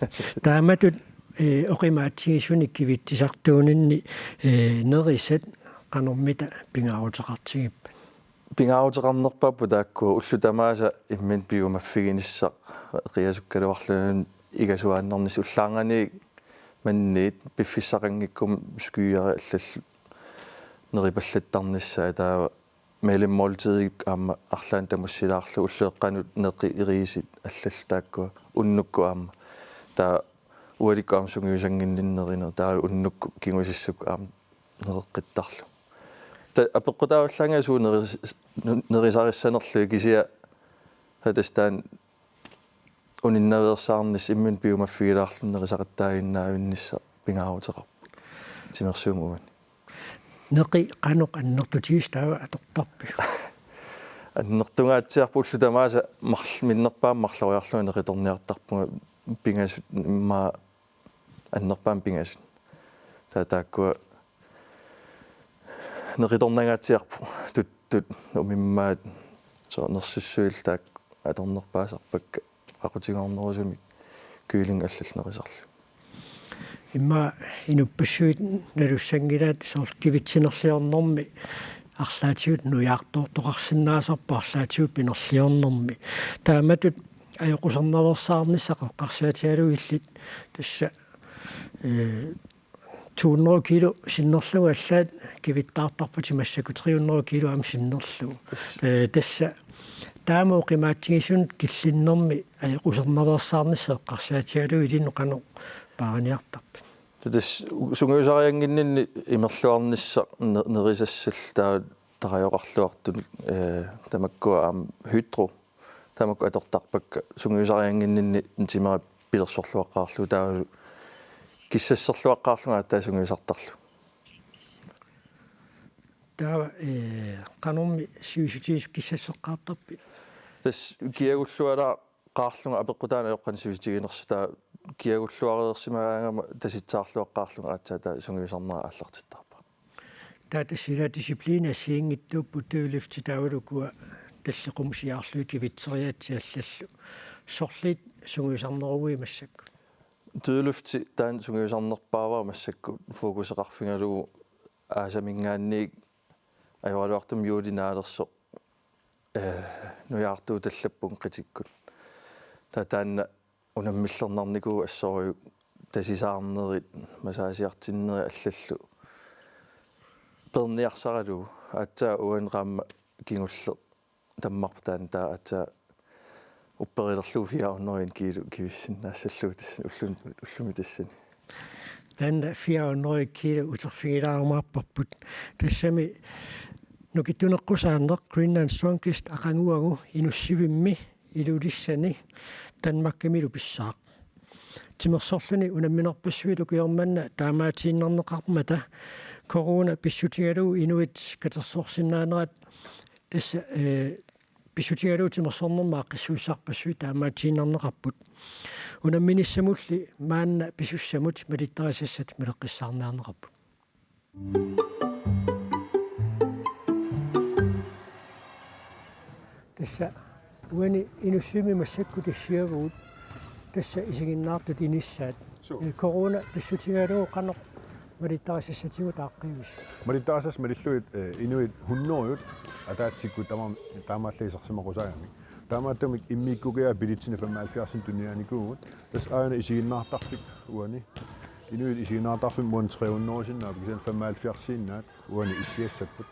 taamatut, ee, oqimaatsigisunik kivitsisartuuninni, ee, nerisat qanormita pingaaruteqartigippat? Pingaaruteqarnerpaapput taakkua ullut tamaasa imminut piumaffiginissaq qiasukkaluarluni igasuaannarnissaq, ullaarnganiit manniit piffissaqanngikkuma skyer allallu neripallattarnissaat, taava mellemmåltidit aamma arlaannik tamussilaarlugu ulloqeqqanut neqi, riisit allallu taakkua unnukkut aamma. Taava ualikkut aamma sungiusannginninneq nerineq, taava unnukkut kingusissukkut aamma nereqqittarlugu. Taava apeqqutaavallaanngilaq suut neris-, nerisarissanerlugit, kisianni tassa taanna uninnaveersaarnissaq imminut piumaffigilaarluni nerisaqattaaginnaavinnissaq pingaaruteqarpoq timersuummut uani. Neqi qanoq annertutigisoq taava atortarpiuk? Annertungaatsiarpoq, ullut tamaasa marl-, minnerpaamik marloriarlunga neqitorniartarpunga pingasut, immaqa annerpaamik pingasut. Taava taakkua neqitornangaatsiarput, tuttut, umimmaat, soorlu nersussuillu taakku atornerpaasarpakka, aqutigoornerusumik kylling allallu nerisarlugit. Immaqa inuppassuit nalussanngilaat, soorlu kivitsinerliornermi arlaatigut nujaartoortoqarsinnaasarpoq, arlaatigut pinerliornermi. Taamatut ajoqusernaveersaarnissaq eqqarsaatigalugu illit tassa, ee, to hundrede kilo sinnerlugu allaat kivittaartarputit, massakkut tre hundrede kilo aamma sinnerlugu. Ee, tassa taama oqimaatsigisunut killinnermi ajoqusernaveersaarnissaq eqqarsaatigalugu ilinnut qanoq paariniartarpit? Tassa sungiusariannginninni imerluarnissaq ne-, nerisassallu taava tarajoqarluartut, ee, tamakkua aamma Hydro, tamakku atortarpakka sungiusariannginninni timera pilersorluaqqaarlugu, taavalu kissasserluaqqaarlunga aatsaat sungiusartarlugu. Taava, ee, qanormi sivisutigisumik kissasseqqaartarpit? Tassa kiagullualaaqaarlunga apeqqutaanut ajoqersuisoq sivisuutiginersoq, taava kiagulluareersimagaangama tasitsaarluaqqaarlunga aatsaat taava sungiusarnera aallartittarpara. Taava tassa ila disciplini assigiinngitsuupput, dødløfti taavalu ukua talliqqummut siaarlugit kivitseriaatsit allallu. Sorliit sungiusarneruit massakkut? Dødløfti taanna sungiusarnerpaavara massakkut, fokuseqarfigalugu aasaminngaanniit ajoraluartumik juulip naalersoq, ee, nujaartuutallappunga qitikkut. Taava taanna unammillernarnikuuvoq assorujuk tasisaarnerit, massagesiartinnerit allallu peerniarsaralugu. Aatsaat uani qaammat kingulleq tammarpoq taanna, taava aatsaat upperilerlugu fire hundrede kilo kivissinnaassallugu tassani ullumi, ullumi tassani. Taanna fire hundrede kilo uterfigilaarumaarparput. Tassami nukittuneqqusaanneq Greenland Strongest aqaguagu Inussivimmi, Ilulissani, Danmarkimilu pissaaq. Timersorluni unamminerpassuit ukiormanna taamaatiinnarneqarmata corona pissutigalugu inuit katersorsinnaanerat tassa, ee, pissutigalugu timersornermi aaqqissuussisarpassuit taamaatiinnarneqarput. Unamminissamulli maanna pisussamut malittarisassat maleqqissaarniarneqarput. Tassa uani Inussivimmi massakkut issiavugut, tassa isiginnaartut inissaat. Suu. Ee, corona pissutigalugu qanoq malittarisassatigut aaqqiivisi? Malittarisassat malillugit, ee, inuit hunnorujut ataatsikkut tamaam-, taamaallaat isersimaqqusaagami. Taamaattumik immikkuugatta billetsinik femoghalvfjerdsinik tunniaanikuuvugut. Tassa aajuna isiginnaartarfik uani. Inuit isiginnaartarfimmut uani tre hundrede sinnaappoq, kisianni femoghalvfjerdsiinnaat uani issiassapput.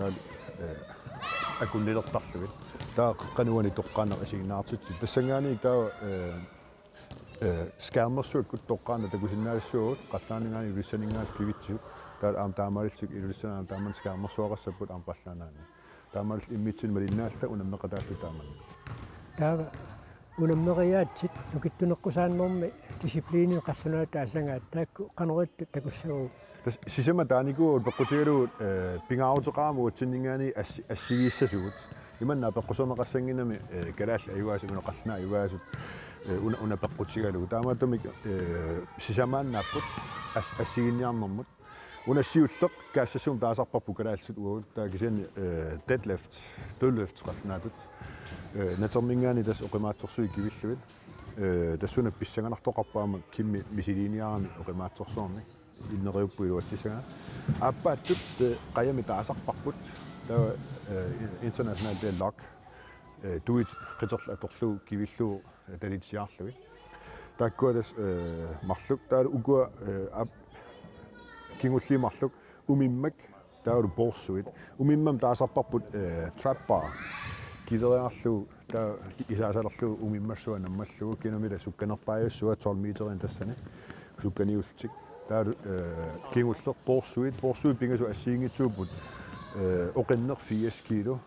Taava, eh, akunnilertarlugit. Taava qeqqani uani toqqaannaq isiginnaartitsi. Tassanngaanniit taava, eh, eh, skærmersuakkut toqqaannaq takusinnaassavagut, Qallunaaninngaanniit Ilulissaninngaanniit kivitsisut. Taava aamma taamaalillutik Ilulissani aamma taamani skærmersuaqassapput aamma Qallunaaninngaanniit. Taamaalillutik immitsinnut malinnaalluta unammaqataalluni taamani. Taava unammeriaatsit nukittuneqqusaannermi disciplini qallunaatut aasagaat taakku qanoq ittut takussavagut? Tassa sisamat taanikuuagut peqqutigalugu, eh, pingaaruteqarami uatsinngaanniit assi-, assigiissasugut. Imanna apeqquserneqassannginnami, eh, kalaallit ajugaasut, una qallunaat ajugaasut, eh, una, una peqqutigalugu. Taamaattumik, eh, sisamaannaapput as-, assigiinniarnermut. Una siulleq kaassassumut taasarparput kalaallisut uagut, taava kisianni, eh, deadlift, dødløft qallunaatut. Eh, naterminngaanniit tassa oqimaatsorsuit kivillugit. Eh, tassuuna pissanganartoqarpoq aamma Kimmi misiliiniarami oqimaatsorsuarnik. Inneriuppoq iluatsissagaa. Aappaattut, eh, qajami taasarparput. Taava, eh, international det er log. Eh, do it qiterli atorlugu kivillugu, eh, talitsiarlugit. Taakkua tassa, eh, marluk, taava ukua, eh, aap, kingulliit marluk, umimmak, taavalu poorsuit. Umimmamik taasarparput, eh, trap bar. Kileriarlugu, taava isaasalerlugu umimmassua nammallugu, kinamita sukkanerpaajussuaq tolv meterinik tassani. Sukkaniullutik. Taavalu, eh, kingulleq poorsuit, poorsuit pingasut assigiinngitsuupput, eh, oqinneq firs kilo.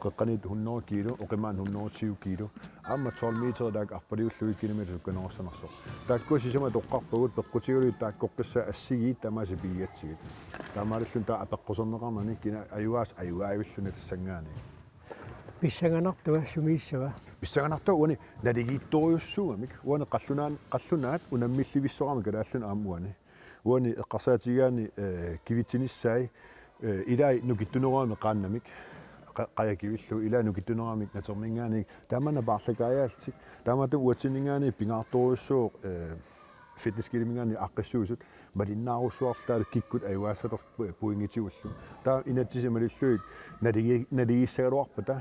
Qeqqaniittoq hundrede kilo, oqimaanneq hundrede og tyve kilo. Aamma tolv meter taakku arpaliullugit kinamita sukkanerussanersoq. Taakkua sisamat toqqarpagut peqqutigalugit taakkoqqissaat assigiit tamaasa pigigatsigit. Taamaalilluni taava apeqquserneqarnani kina ajugaasut ajugaavilluni tassanngaanniit. Pissanganartua sumiissava? Pissanganartua uani naligiittorujussuugamik. Uani qallunaan-, qallunaat unammillivissoramik kalaallinut aamma uani. Uani eqqarsaatigigaanni, eh, kivitsinissai, eh, ilai nukittunerugamik qaannamik, qa-, qaja kivillugu, ilai nukittunerugamik naterminngaanniit, tamanna paarlakaajaallutik, taamaattumik uatsinninngaanniit pingaartorujussuuvoq, eh, fitnessgymminngaanniit aaqqissuisut, malinnaarujussuartaalu kikkut ajugaassator-, pu-, pointitigullu. Taava inatsisit malillugit, naligi-, naligiissagaluarpata,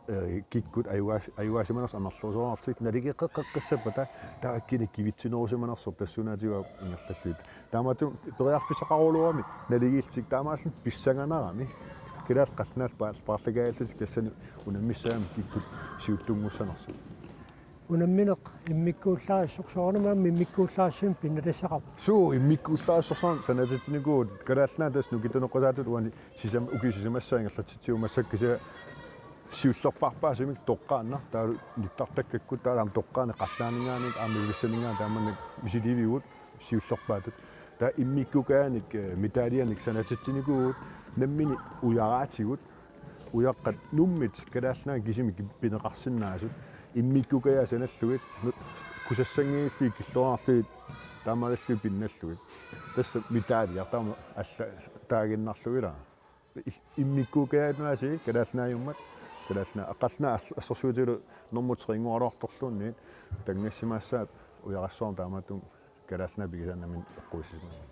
eh, kikkut ajugaas-, ajugaasimanersut amerlasoorlutik, naligeqqeqqissappata, taava kina kivitsinerusimanersoq tassuunaatigut ingerlallugit. Taamaattumik periarfissaqarulluarami naligiillutik taamaallaat pissanganarami. Kalaallit qallunaat paar-, paarlakaajaallutik tassani unammissagamik kikkut siuttunngussanersut. Unammineq immikkuullarissoq soorunami aamma immikkuullarissummik pinnatissaqarpoq. Suu, immikkuullarissorsuarnik sanatitsinikuuvugut, kalaallit aamma tassa nukittuneqqusaatitut uani sisam-, ukiut sisamassaat ingerlatsitsivugut, massakkut kisianni siullerpaarpaasumik toqqaannaq, taavalu nittartakkakkut, taavalu aamma toqqaannaq Qallunaaninngaanniit, aamma Ilulissaninngaanniit, tamanna misiliivigut siullerpaatut. Taava immikkukajaanik, eh, medaljenik sanatitsinikuuvugut, nammineq ujaraatigut, ujaqqat nummit Kalaallit Nunaanni kisimik pineqarsinnaasut, immikkukajaat sanallugit, nu-, kusassanngivillugit killorarlugit, taamaalillugit pinnallugit. Tassa medalje, taama alla taaginnarlugu ilaa. Il-, immikkukajaat nunaasi, Kalaallit Nunaajummat, Kalaallit Nunaat, Qallunaat ass-, assersuutigalugu normu tre-nngualuartorluunniit, tanngassimaassaaq ujarassuarnik taamaattumik Kalaallit Nunaat pigisaannaminnik eqquissisimasoq.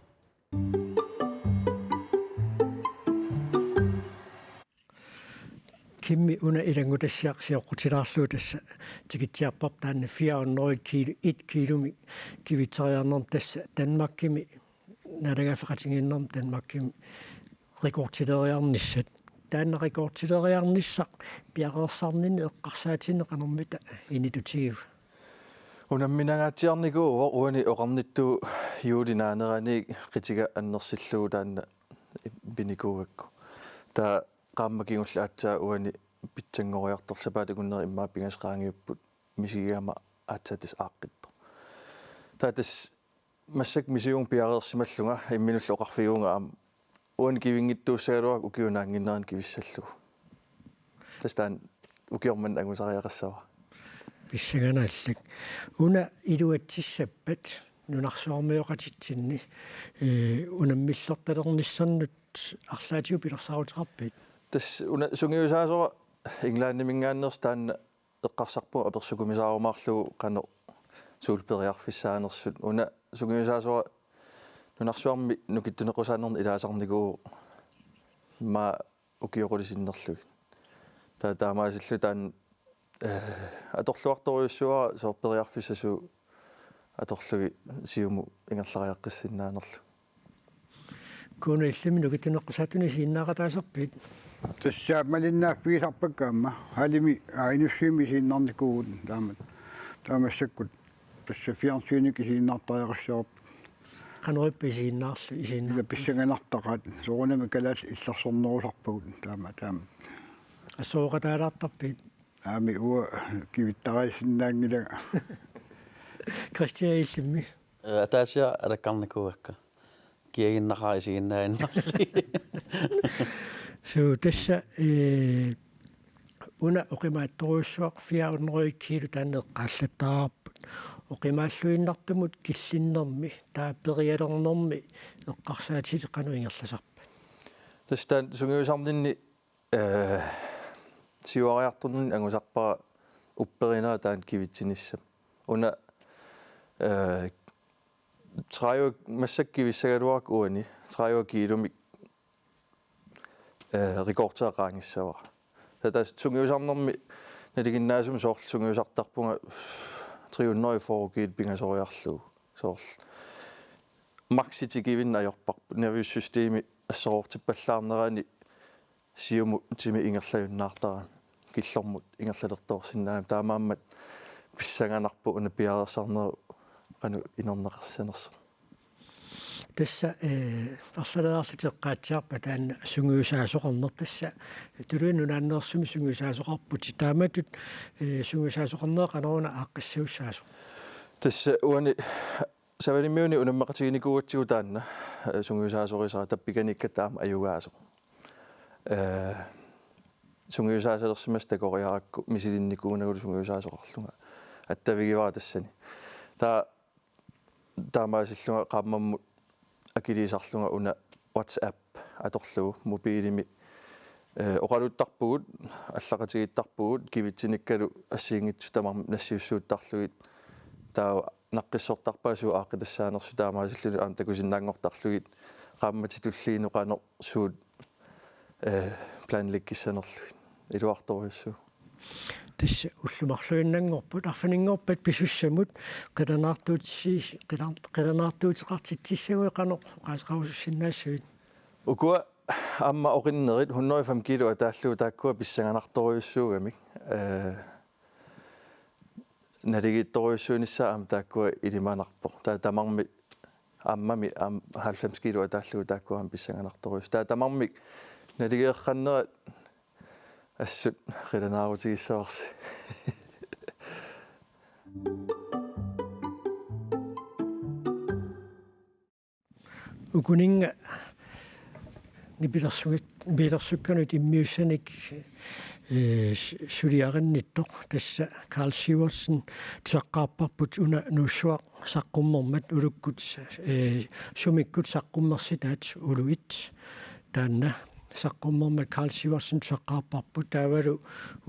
Kimmi una ilanngutassiaq sioqqutilaarlugu tassa tikitsiarparput taanna fire hundrede kilo, et kilomik kivitseriarnermi tassa Danmarkimi naalagaaffeqatigiinnermi Danmarkimi rekordileriarnissat. Taanna rekordileriarnissaq piareersarninni eqqarsaatigineq qanormita initutigiva? Unamminangaatsiarnikuuvoq uani oqarnittut juulip naanerani qitiga annersillugu taanna pinikuugakku. Taava qaammat kingulleq aatsaat uani pitsanngoriartorpoq, sapaatip akunneri immaqa pingasut qaangiupput misigigama aatsaat tassa aaqqittoq. Taava tassa massakkut misigivunga piareersimallunga imminullu oqarfigivunga aamma uani kivinngitsuussagaluarpara ukiup naannginnerani kivissallugu. Tassa taanna ukioq manna angusariaqassavara. Pissanganarpoq. Una iluatsissappat nunarsuarmioqatitsinni, eh, unammillertalernissannut arlaatigut pilersaaruteqarpit? Tassa una sungiusaasora Englandiminngaanneersoq taanna eqqarsarpunga apersukumisaarumaarlugu qanoq suullu periarfissaanersut. Una sungiusaasora nunarsuarmi nukittuneqqusaannerni ilaasarnikuuvoq immaqa ukiut qulit sinnerlugit. Taava taamaasilluta taanna, eh, atorluartorujussuuara soorlu periarfissaq suut atorlugit siumut ingerlariaqqissinnaanerlugu. Kuno, illimmi nukittuneqqusaatsunik isiginnaaqataasarpit? Tassa malinnaaffigisarpakka aamma. Halimi, aa, Inussivimmi isiinnarnikuuvugut taamak. Taava massakkut tassa fjernsynikkut isiinnartariaqassavara. Qanoq ippa isiinnaarlu, isiinnaar- Ila pissanganartaqaat, soorunami kalaallit illersornerusarpagut taama, taama. Assooqataalaartarpit? Aamma uanga kivittarisinnaanngilanga. Kristian, illimmi? Ee, ataasiarlunga alakkarnikuuakka. Kiaginnaqaaq isiginnaaginnarlugit. Suu, tassa, ee, una oqimaatsorujussuaq fire hundrede kilo taanna eqqaallattaavarput. Oqimaalluinnartumut killinnermi, taava perialernermi eqqarsaatitit qanoq ingerlasarpat? Tassa taanna sungiusarninni, ee, siuariartorninni angusarpara upperinera taanna kivitsinissaq. Una, ee, tredive, massakkut kivissagaluarakku uani, tredive kilomik, ee, rekordia qaangissavara. Taava tassa sungiusarnermi nalinginnaasumik soorlu sungiusartarpunga tre hundrede og fyrre kilo pingasoriarlugu. Soorlu maksi tikivinneq ajorparput. Nervesystemi assorortippallaarnerani siumut timi ingerlajunnaartarami. Killormut ingerlalertoorsinnaagami. Taamaammat pissanganarpoq una piareersarnerup qanoq inerneqassanersoq. Tassa, ee, arlaleriarlutit eqqaatsiarpat taanna sungiusaasoqarneq, tassa Tuluit Nunaanneersummi sungiusaasoqarputit. Taamatut, ee, sungiusaasoqarnera qanoruna aaqqissuussaasoq? Tassa uani Savalimmiuni unammeqatiginikuugatsigu taanna, ee, sungiusaasorisara, tappikaniikkatta aamma ajugaasoq. Ee, sungiusaasalersimasut takoriarakku misilinnikuunagulu sungiusaasoqarlunga attavigivara tassani. Taava taamaasillunga qaammammut akiliisarlunga una WhatsApp atorlugu mobiilimi, ee, oqaluttarpugut, allaqatigiittarpugut, kivitsinikkalu assigiinngitsut tamarmik nassiussuuttarlugit, taava naqqissortarpaat suut aaqqitassaanersut, taamaasilluni aamma takusinnaanngortarlugit, qaammatit tulliinnut qanoq suut, ee, planlæggissanerlugit. Iluartorujussuuvoq. Tassa ullut marluinnanngorput, arfininngorpat pisussamut qilanaartuutsi-, qilan-, qilanaartuuteqartitsissaguit qanoq oqaaseqarusussinnaassavit? Ukua aamma oqinnerit hundrede og fem kilo ataallugu taakkua pissanganartorujussuugamik. Ee, naligiittorujussuunissaa aamma taakkua ilimanarpoq. Taava tamarmik aammami aamma halvfems kilo ataallugu taakkua aamma pissanganartorujussuupput. Taava tamarmik naligeeqqannerat assut qilanaarutigissavarsi. Ukuninnga nipilersugit-, nipilersukkanut immiussanik, ee, s-, suliarinnittoq, tassa Karl Sivertsen tusaqqaarparput una Nuussuaq saqqummermat, ulukkut, ee, sumikkut saqqummersitaat Uluit. Taanna saqqummermat Karl Sivertsen tusaqqaarparput, taavalu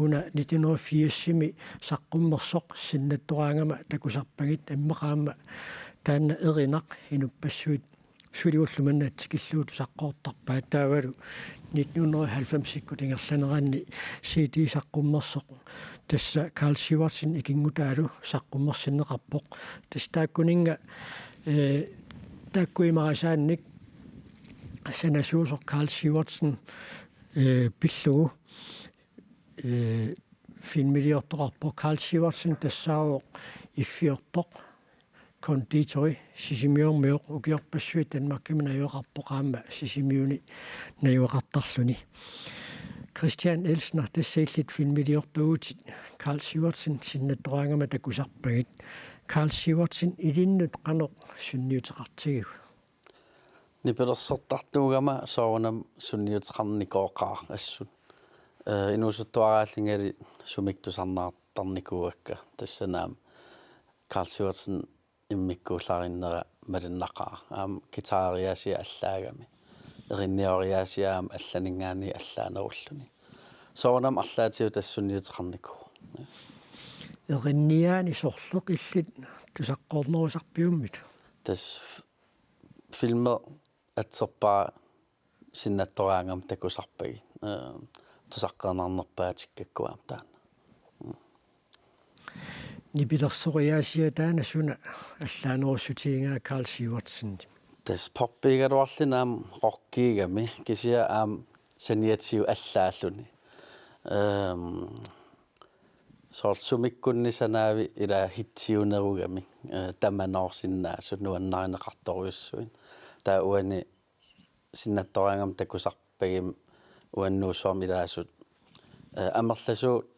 una nitten hundrede og firsimi saqqummersoq sinnattoraangama takusarpagit, immaqa aamma taanna erinaq inuppassuit suli ulloq manna tikillugu tusaqqoortarpaat, taavalu nitten hundrede og halvfemsikkut ingerlaneranni C D saqqummersoq, tassa Karl Sivertsen ikinngutaalu saqqummersinneqarpoq. Tassa taakkuninnga, ee, taakku imarisaannik sanasuusoq Karl Sivertsen, ee, pillugu, ee, filmiliortoqarpoq. Karl Sivertsen tassaavoq iffiortoq konditori, Sisimiormioq, ukiorpassuit Danmarkimi najugaqarpoq, aamma Sisimiuni najugaqartarluni. Kristian Elsner, tassa illit filmiliorpagutit Karl Sivertsen sinnattoraangama takusarpagit. Karl Sivertsen ilinnut qanoq sunniuteqartigiva? Nipilersortartuugama soorunami sunniuteqarnikooqaaq assut. Ee, inuusuttuaraallingali sumik tusarnaartarnikuuakka, tassani aamma Karl Sivertsen immikkuullarinnera malinnaqaaq. Aamma guitariaasiat allaagami. Erinnioriaasiat aamma allaninngaanniit allaanerulluni. Soorunami arlaatigut tassa sunniuteqarnikuuvoq. Erinniaani sorleq illit tusaqqoornerusarpiummita? Tassa filmi atserpara sinnattoraangama takusarpagit. Ee, tusaqqernarnerpaatikkakku aamma taanna. Nipilersoriaasiat taanna suna allaanerussutigigaa Karl Sivertsen? Tassa poppiugaluarluni aamma rockiugami, kisianni aamma saniatigut allaalluni. Ehm, soorlu sumikkunni sanaavi ila hitsiunerugami, eh, tamanoorsinnaasut nuannarineqartorujussuit. Taava uani sinnattoraangama takusarpagimmi uani Nuussuarmi ilaasut, eh, amerlasuut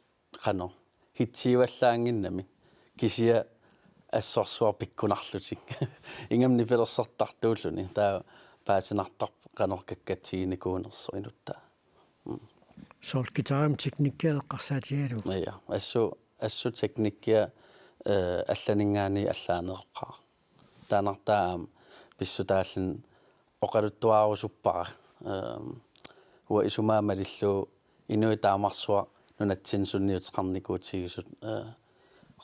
qanoq hitsiuallaannginnamik kisianni assorsuaq pikkunarlutik. Ingammik nipilersortartuulluni. Taava paasinartarpoq qanoq kakkatsiginikuunersoq inuttaa. Mm. Soorlu guitarimi teknikkia eqqarsaatigalugu. Ja, assut, assut teknikkia, eh, allaninngaanniit allaaneroqaaq. Taannartaa aamma pissutaalluni oqaluttuarusuppara. Ehm, uanga isumaga malillugu inuit taamarsuaq nunatsinni sunniuteqarnikuutigisut, eh,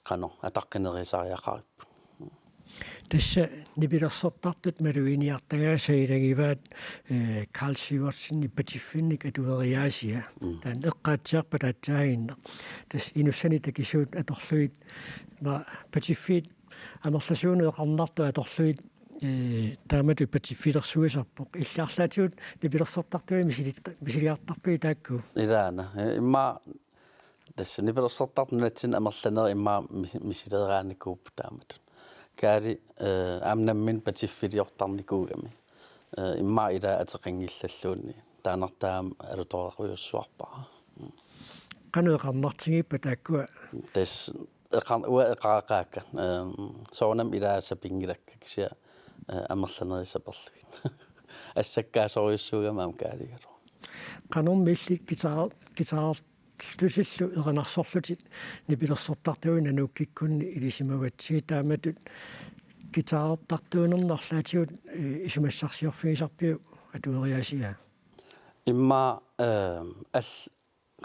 qanoq ataqqineriisariaqaripput. Tassa nipilersortartut maluginiartagaasa ilagivaat, eh, Karl Sivertsenip patiffinnik atueriaasia. Mm. Taanna eqqaatsiarpat aatsaaginnaq. Tassa inussani takisuut atorlugit, ma-, patiffiit amerlasuunut eqarnartut atorlugit, eh, taamatut patiffilersuisarpoq. Illit arlaatigut nipilersortartut misilitta-, misiliartarpigit taakku? Ilaana. Eh, immaqa tassa nipilersortartut nunatsinni amerlanerit immaqa mis-, misileeraanikuupput taamatut. Kaali, eh, aamma nammineq patiffiliortarnikuugami. Eh, immaqa ila ateqanngillalluunniit. Taannartaa aamma alutorujussuarpara. Mm. Qanoq eqarnartigiippat taakkua? Tassa eqar-, uanga eqaraqaakka. Ehm, soorunami ilaasa sapinngilakka kisianni, eh, amerlanerit saperlugit. Assakkaasorujussuugami aamma kaaligaluaq. Qanormi illit guitar-, guitarertusillu erinarsorlutit nipilersortartuinut nanuukkikkunni ilisimavassigit, taamatut guitarertartuinerni arlaatigut, eh, isumassarsiorfigisarpiuk atueriaasia? Immaqa, eh, all-,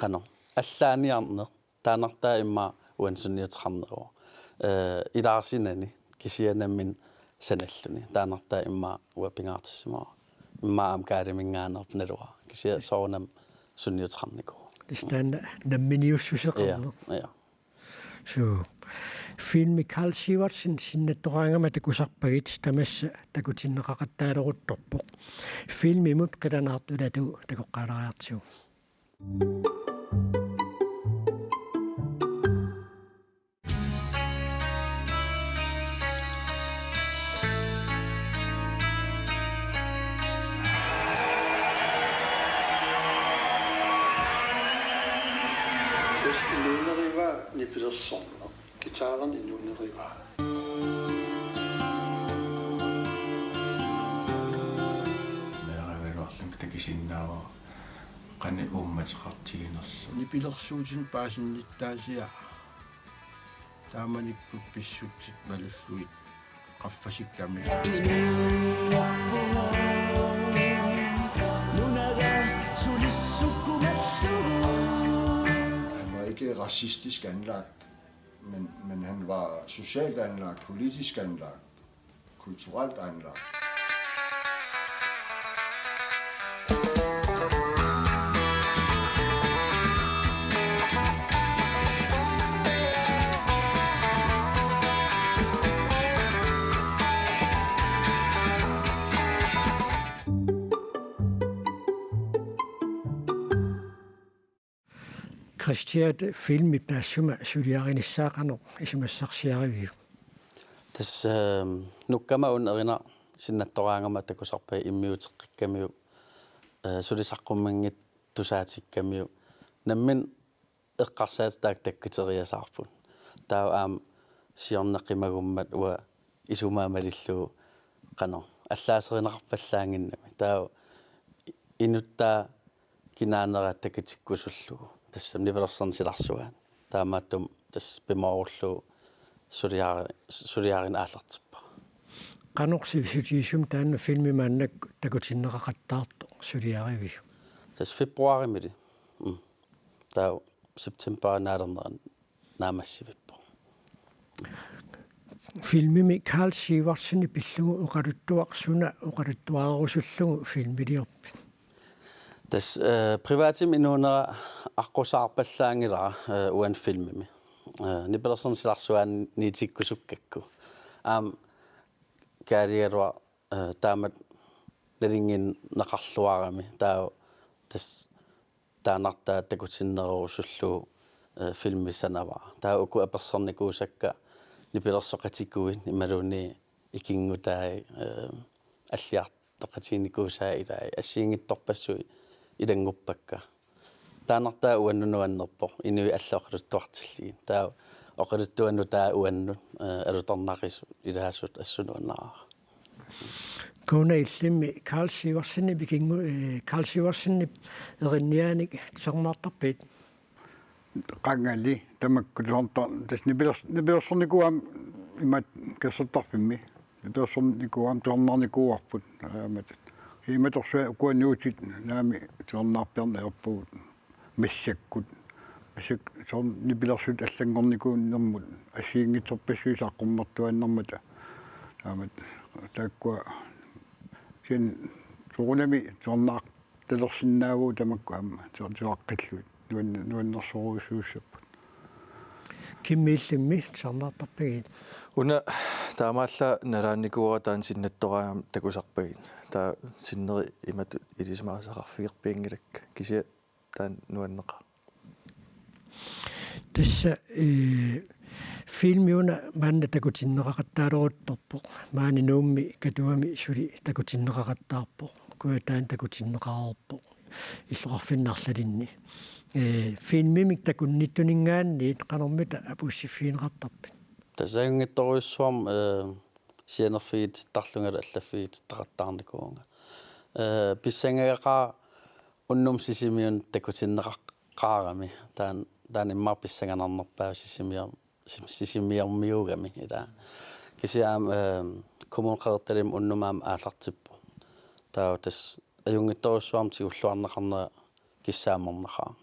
qanoq, allaaniarneq, taannartaa immaqa uani sunniuteqarneruvoq. Eh, ilaarsinani kisianni nammineq sanalluni. Taannartaa immaqa uanga pingaartissimavara. Immaqa aamma kaaliminngaanneerpoq naluara. Kisianni soorunami sunniuteqarnikuuvoq. Tassa taanna namminiussuseqarneq. Ja, ja. Suu. Filmi Karl Sivertsen sinnattoraangama takusarpagit tamassa takutinneqaqattaaleruttorpoq. Filmimut qilanaartut ilatuut takoqqaalaariartigu. Inuunerivaa nipilersorneq. Guitarinik inuunerivaa. Meeragaluarlunga takusinnaavara qanoq uummateqartiginersoq. Nipilersuutinik paasinnittaasiaq. Taamanikkut pissutsit malullugit qaffasikkami. Han var ikke racistisk anlagt, men, men han var socialt anlagt, politisk anlagt, kulturelt anlagt. Kristian, filmip taassuma suliarinissaa qanoq isumassarsiariviuk? Tassa, ehm, nukkama una erinaq sinnattoraangama takusarpaat immiuteqqikkamiuk, eh, suli saqqummiunngitsusaatikkamiuk. Nammineq eqqarsaatit taakku takkuteriasaarput. Taava aamma siorna qimagummat uanga isumaga malillugu qanoq allaaserineqarpallaannginnami. Taava inuttaa kinaanera takutikkusullugu. Tassami nipilersorneq silarsuaani. Taamaattumik tassa pimoorullugu suliari-, suliarineq aallartippara. Qanoq sivisutigissumik taanna filmi maannakkut takutinneqaqattaartoq suliariviuk? Tassa februarimili. Mm. Taava septembarip naalernerani naammassivippoq. Filmimi Karl Sivertsenip pillugu oqaluttuaq suna oqaluttuarerusullugu filmiliorpit? Tassa, eh, privatimik inuunera aqqusaarpallaanngilara, eh, uani filmimi. Eh, nipilersorneq silarsuaaniitikkusukkakku. Aamma kaaligaluaq, eh, taamatut nalunngineqarluarami. Taava Tassa taannartaa takutinnerusullugu, eh, filmi sanavara. Taava uku apersornikuusakka nipilersoqatikuit imaluunniit ikinngutai, eh, alliartoqatiginikuusai ilai assigiinngitsorpassuit ilannguppakka. Taannartaa uannut nuannerpoq inuit allat oqaluttuartillugit. Taava oqaluttuanut taava uannut, eh, alutornaqisut ilaasut assut nuannaraa. Kuuna illimmi Karl Sivertsenip ikinngu-, eh, Karl Sivertsenip erinniaanik tusarnaartarpit? Qangali tamakku tusarta-, tassa nipilers-, nipilersornikuuaat imaat Katersortarfimmi. Nipilersornikuuaat tusarnaarnikuuarput. Aamma imatorsuaq ukua nuutit naamik tusarnaarpiarneq ajorpugut. Massakkut. Massakkut soorlu nipilersuutit allanngornikuunnermut assigiinngitsorpassuit saqqummertuaannarmata. Taamak taakkua kisianni soorunami tusarnaartalersinnaavugut tamakku aamma soorlu tusaqqillugit nuann-, nuannersorujussuussapput. Kimmi illimmi tusarnaartarpigit? Una taamaallaat nalaannikuuara taanna sinnattoraangama takusarpagit. Taava sinneri imatut ilisimasaqarfigerpianngilakka. Kisianni taanna nuanneqaaq. Tassa, eh, filmi una maanna takutinneqaqattaaleruttorpoq. Maani Nuummi Katuami suli takutinneqaqattaarpoq. Kujataani takutinneqareerpoq. Illoqarfinni arlalinni. Eh, filmimik takunnittuninngaanniit qanormita apuussiffigineqartarpit? Tassa ajunngitsorujussuarmik, eh, sianerfigitittarlungalu allaffigitsittaqattaarnikuuvunga. Eh, pissangagaqaara unnummut Sisimiunut takutinneqaqqaarami. Taanna, taanna immaqa pissanganarnerpaavoq Sisimior-, Sis-, Sisimiormiuugami ilaa. Kisianni aamma, eh, Kommune Qeqertalimmi unnummut aamma aallartippoq. Taava tassa ajunngitsorujussuarmik tigulluarneqarnera kissaammernaqaaq.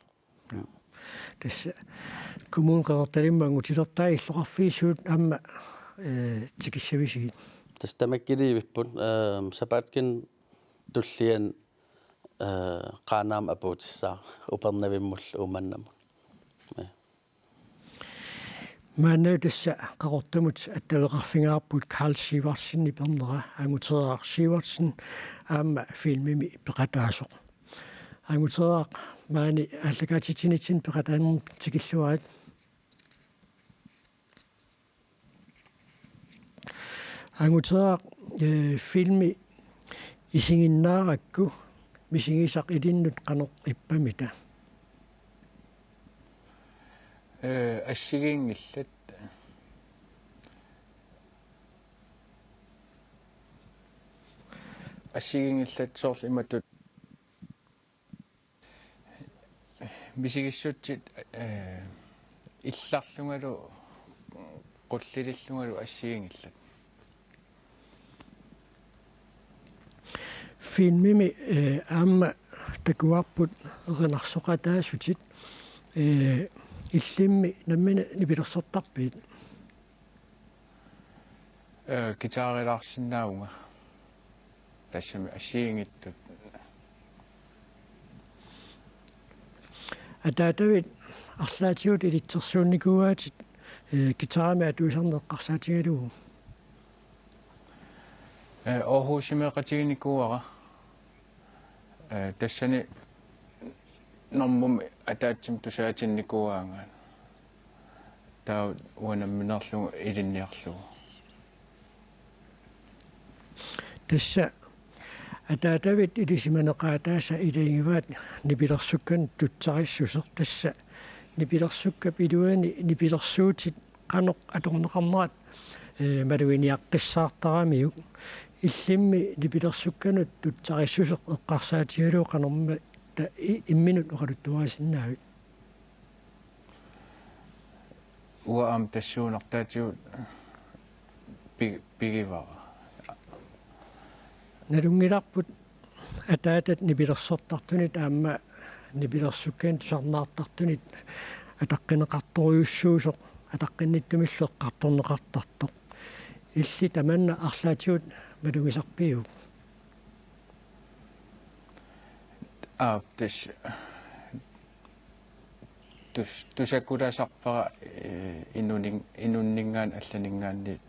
Tassa Kommune Qeqertalimmut angutilertai illoqarfiit suut aamma, eh, tikissavisigit? Tassa tamakkiliivipput, eh, sapaatkinni tulliani, eh, Qaanaamut apuutissaaq Upernavimmullu Uummannamut. Ja. Maanna tassa Qaqortumut attaveqarfigaarput Karl Sivertsenip ernera Anguteeraq Sivertsen aamma filmimi peqataasoq. Anguteeraq maani aallakaatitsinitsinni peqataanermut tikilluarit. Anguteeraq, eh, filmi isiginnaarakku misigisaq ilinnut qanoq ippamita? Eh, assigiinngillat. Assigiinngillat soorlu imatut misigissutsit, eh, illarlungalu qullilillungalu assigiinngillat. Filmimi, eh, aamma takuarput erinarsoqataasutit, eh, illimmi nammineq nipilersortarpit? Eh, guitarilaarsinnaavunga. Tassami assigiinngitsut. Ataatavit arlaatigut ilitsersuunnikuuaatit, eh, guitarimik atuisarneq eqqarsaatigalugu? Eh, Aarhusimeeqatiginikuuara. Eh, tassani normummi ataatsimik tusaatinnikuuaannga. Taava uanga nammineerlunga ilinniarlugu. Tassa ataatavit ilisimaneqaataasa ilagivaat nipilersukkanut tutsarissuseq, tassa nipilersukkap iluani nipilersuutit qanoq atorneqarnerat, eh, maluginiaqqissaartaramiuk. Illimmi nipilersukkanut tutsarissuseq eqqarsaatigalugu qanormita i-, imminut oqaluttuarisinnaavit? Uanga aamma tassuunartaatigut pi-, pigivara. Nalunngilarput ataatat nipilersortartunit aamma nipilersukkanik tusarnaartartunit ataqqineqartorujussuusoq, ataqqinnittumillu eqqartorneqartartoq. Illit tamanna arlaatigut malugisarpiuk? Aap, tassa tus-, tusakulasarpara, eh, inunin-, inunninngaanniit allaninngaanniit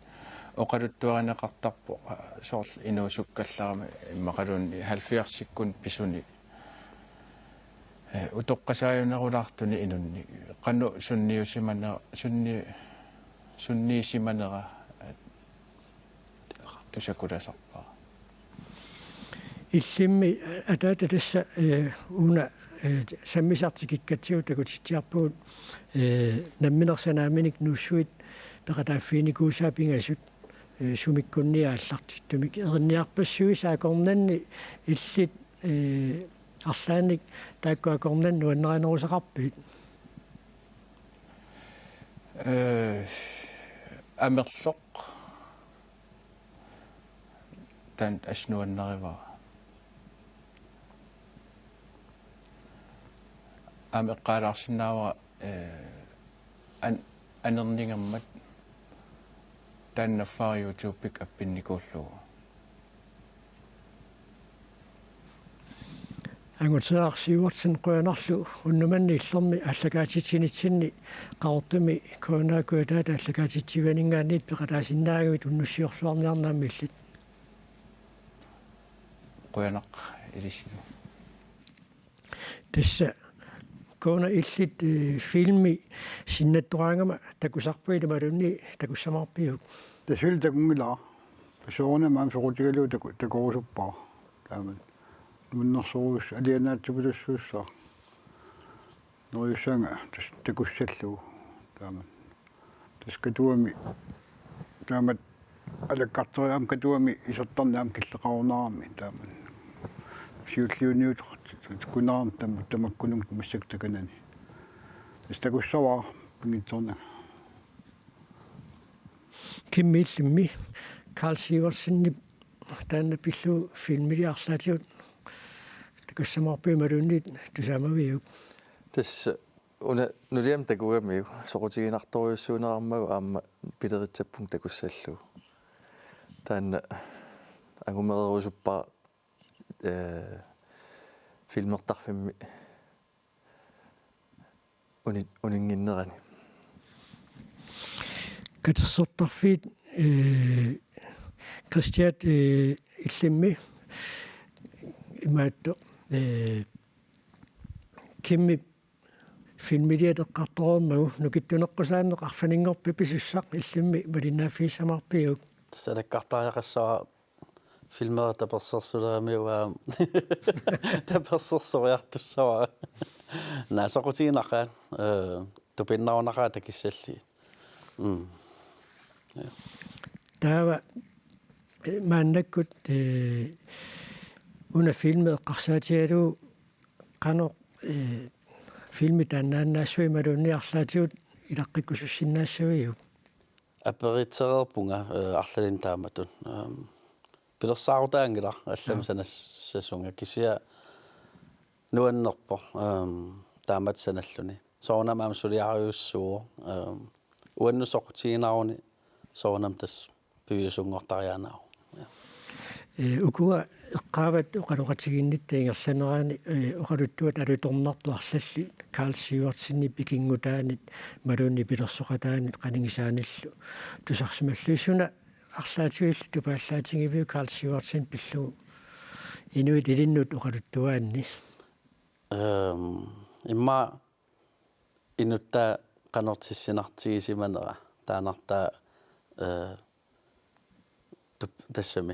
oqaluttuarineqartarpoq, ah, soorlu inuusukkallarama immaqaluunniit halvfjerdsikkut pisuni. Eh, utoqqasaajunerulaartunik inunnik. Qanoq sunniusimanera, sunni-, sunniisimanera, eh, tusakulasarpara. Illimmi, eh, ataata tassa, eh, una, eh, sammisaq tikikkatsigu takutitsiarpugut, eh, nammineq sanaaminik Nuussuit peqataaffiginikuusaat pingasut, eh, sumikkunniit aallartittumik. Erinniarpassuisa akornanni illit, eh, arlaannik taakku akornanni nuannarinerusaqarpit? Eh, amerloq. Taanna assut nuannarivara. Aamma eqqaalaarsinnaavara, eh, an-, anernigammat taanna affaa YouTube-ikkut appinnikuullugu. Anguteraq Sivertsen, qujanarlu unnuk manna Illermi aallakaatitsinitsinni Qaqortumi K N A Kujataata aallakaatitsivianinngaanniit peqataasinnaagavit unnussiorluarniarneq aamma illit. Qujanaq ilissinnut. Tassa K N A illit, eh, filmi sinnattoraangama takusarpit imaluunniit takussamaarpiuk? Tassa illit takunngilara. Soorunami aamma soqutigalugu taku-, takorusuppara. Taama. Nuannersorujus-, alianaatsupilussuussaaq. Neriussaanga tassa takussallugu. Taama. Tassa Katuami. Taamak alakkarteriarama Katuami isertarneq aamma killeqarunarami. Taama. Siulliuniutoqartut. Kunaaram tam-, tamakkununnga massakkut takanani. Tassa takussavara pinngitsoornanga. Kimmi, illimmi Karl Sivertsenip taanna pillugu filmiliarlaatigut takussamaarpiuk imaluunniit tusaamaviuk? Tassa una nuliama takugamiuk soqutiginartorujussuunerarmagu aamma pileritsappunga takussallugu. Taanna angumererusuppara, eh, filmertarfimmi uni-, uninnginnerani. Katersortarfiit, eh, Kristiat, eh, illimmi imaattoq, eh, Kimmip filmiliat eqqartoreermagu nukittuneqqusaanneq arfininngorpat pisussaq illimmi malinnaaffigissamaarpiuk? Tassa alakkartariaqassavara filmera tapersersuleramiuk aamma tapersersoriartussavara. Naa soqutiginaqaat, eh, tupinnarunaqaaq takissallugit. Mm. Ja. Taava, eh, maannakkut, eh, una filmi eqqarsaatigalugu qanoq, eh, filmi taannaannaassavit imaluunniit arlaatigut ilaqqikkusussinnaassaviuk? Aperitsereerpunga, eh, arlalinnik taamatut. Ehm, pilersaarutaanngilaq allamik, aa, sanassasunga kisianni nuannerpoq, ehm, taamatut sanalluni. Soorunami aamma suliarujussuuvoq, ehm, uannut soqutiginaruni soorunami tassa piviusunngortariaannaavoq. Ja. Eh, ukua eqqaavat oqaloqatigiinnitta ingerlanerani, eh, oqaluttuat alutornartut arlallit Karl Sivertsenip ikinngutaanit imaluunniit pilersoqataanit qanigisaanillu tusarsimallugit. Suna arlaatigut illit tupaallaatigiviuk Karl Sivertsen pillugu inuit ilinnut oqaluttuaanni? Ehm, immaqa inuttaa qanortissinartigisimanera taannartaa, eh, tup-, tassami,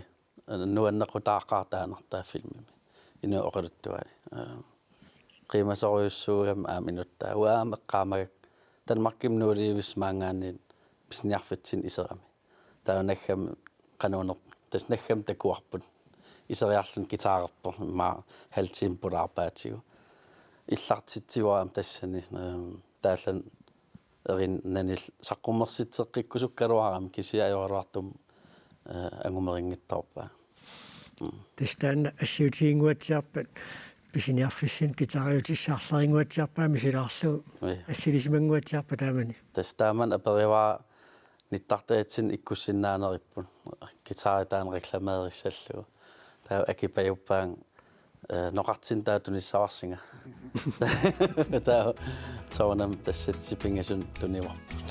eh, nuannequtaaqqaartaannartaa filmimi. Inuit oqaluttuai. Eh, qiimasorujussuugami aamma inuttaa. Uanga aamma eqqaamagakku Danmarkimi Nuuliivissap maanngaanniit pisiniarfitsinni iserami. Taava naggami qanuuner-, tassa naggami takuarput. Iseriarluni guitarerpoq, immaqa halv time pulaarpaatigut. Illartitsivara aamma tassani, ehm, taallan erinanil saqqummersitseqqikkusukkaluarami kisianni ajoraluartumik, eh, angumerinngitsoorpaa. Mm. Tassa taanna assiutiginnguatsiarpat pisiniarfissinni guitariutissaq arlarinnguatsiarpaa misilaarlugu. Ui. Assilisimanguatsiarpat taamani. Tassa taamani aperivara nittartajatsinnut ikkussinnaaneripput. Guitari taanna reklameerissallugu. Taava akipajuppaanga, eh, noqartinni taava tunissavarsinga. Taava soorunami tassa sipingasunut tunivarput.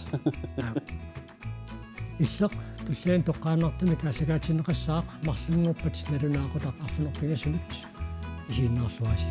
Illeq, tulliani toqqaannartumik aallakaatinneqassaaq, marlunngorpat nalunaaqutaq arfineq-pingasunut isiginnaarluarisi.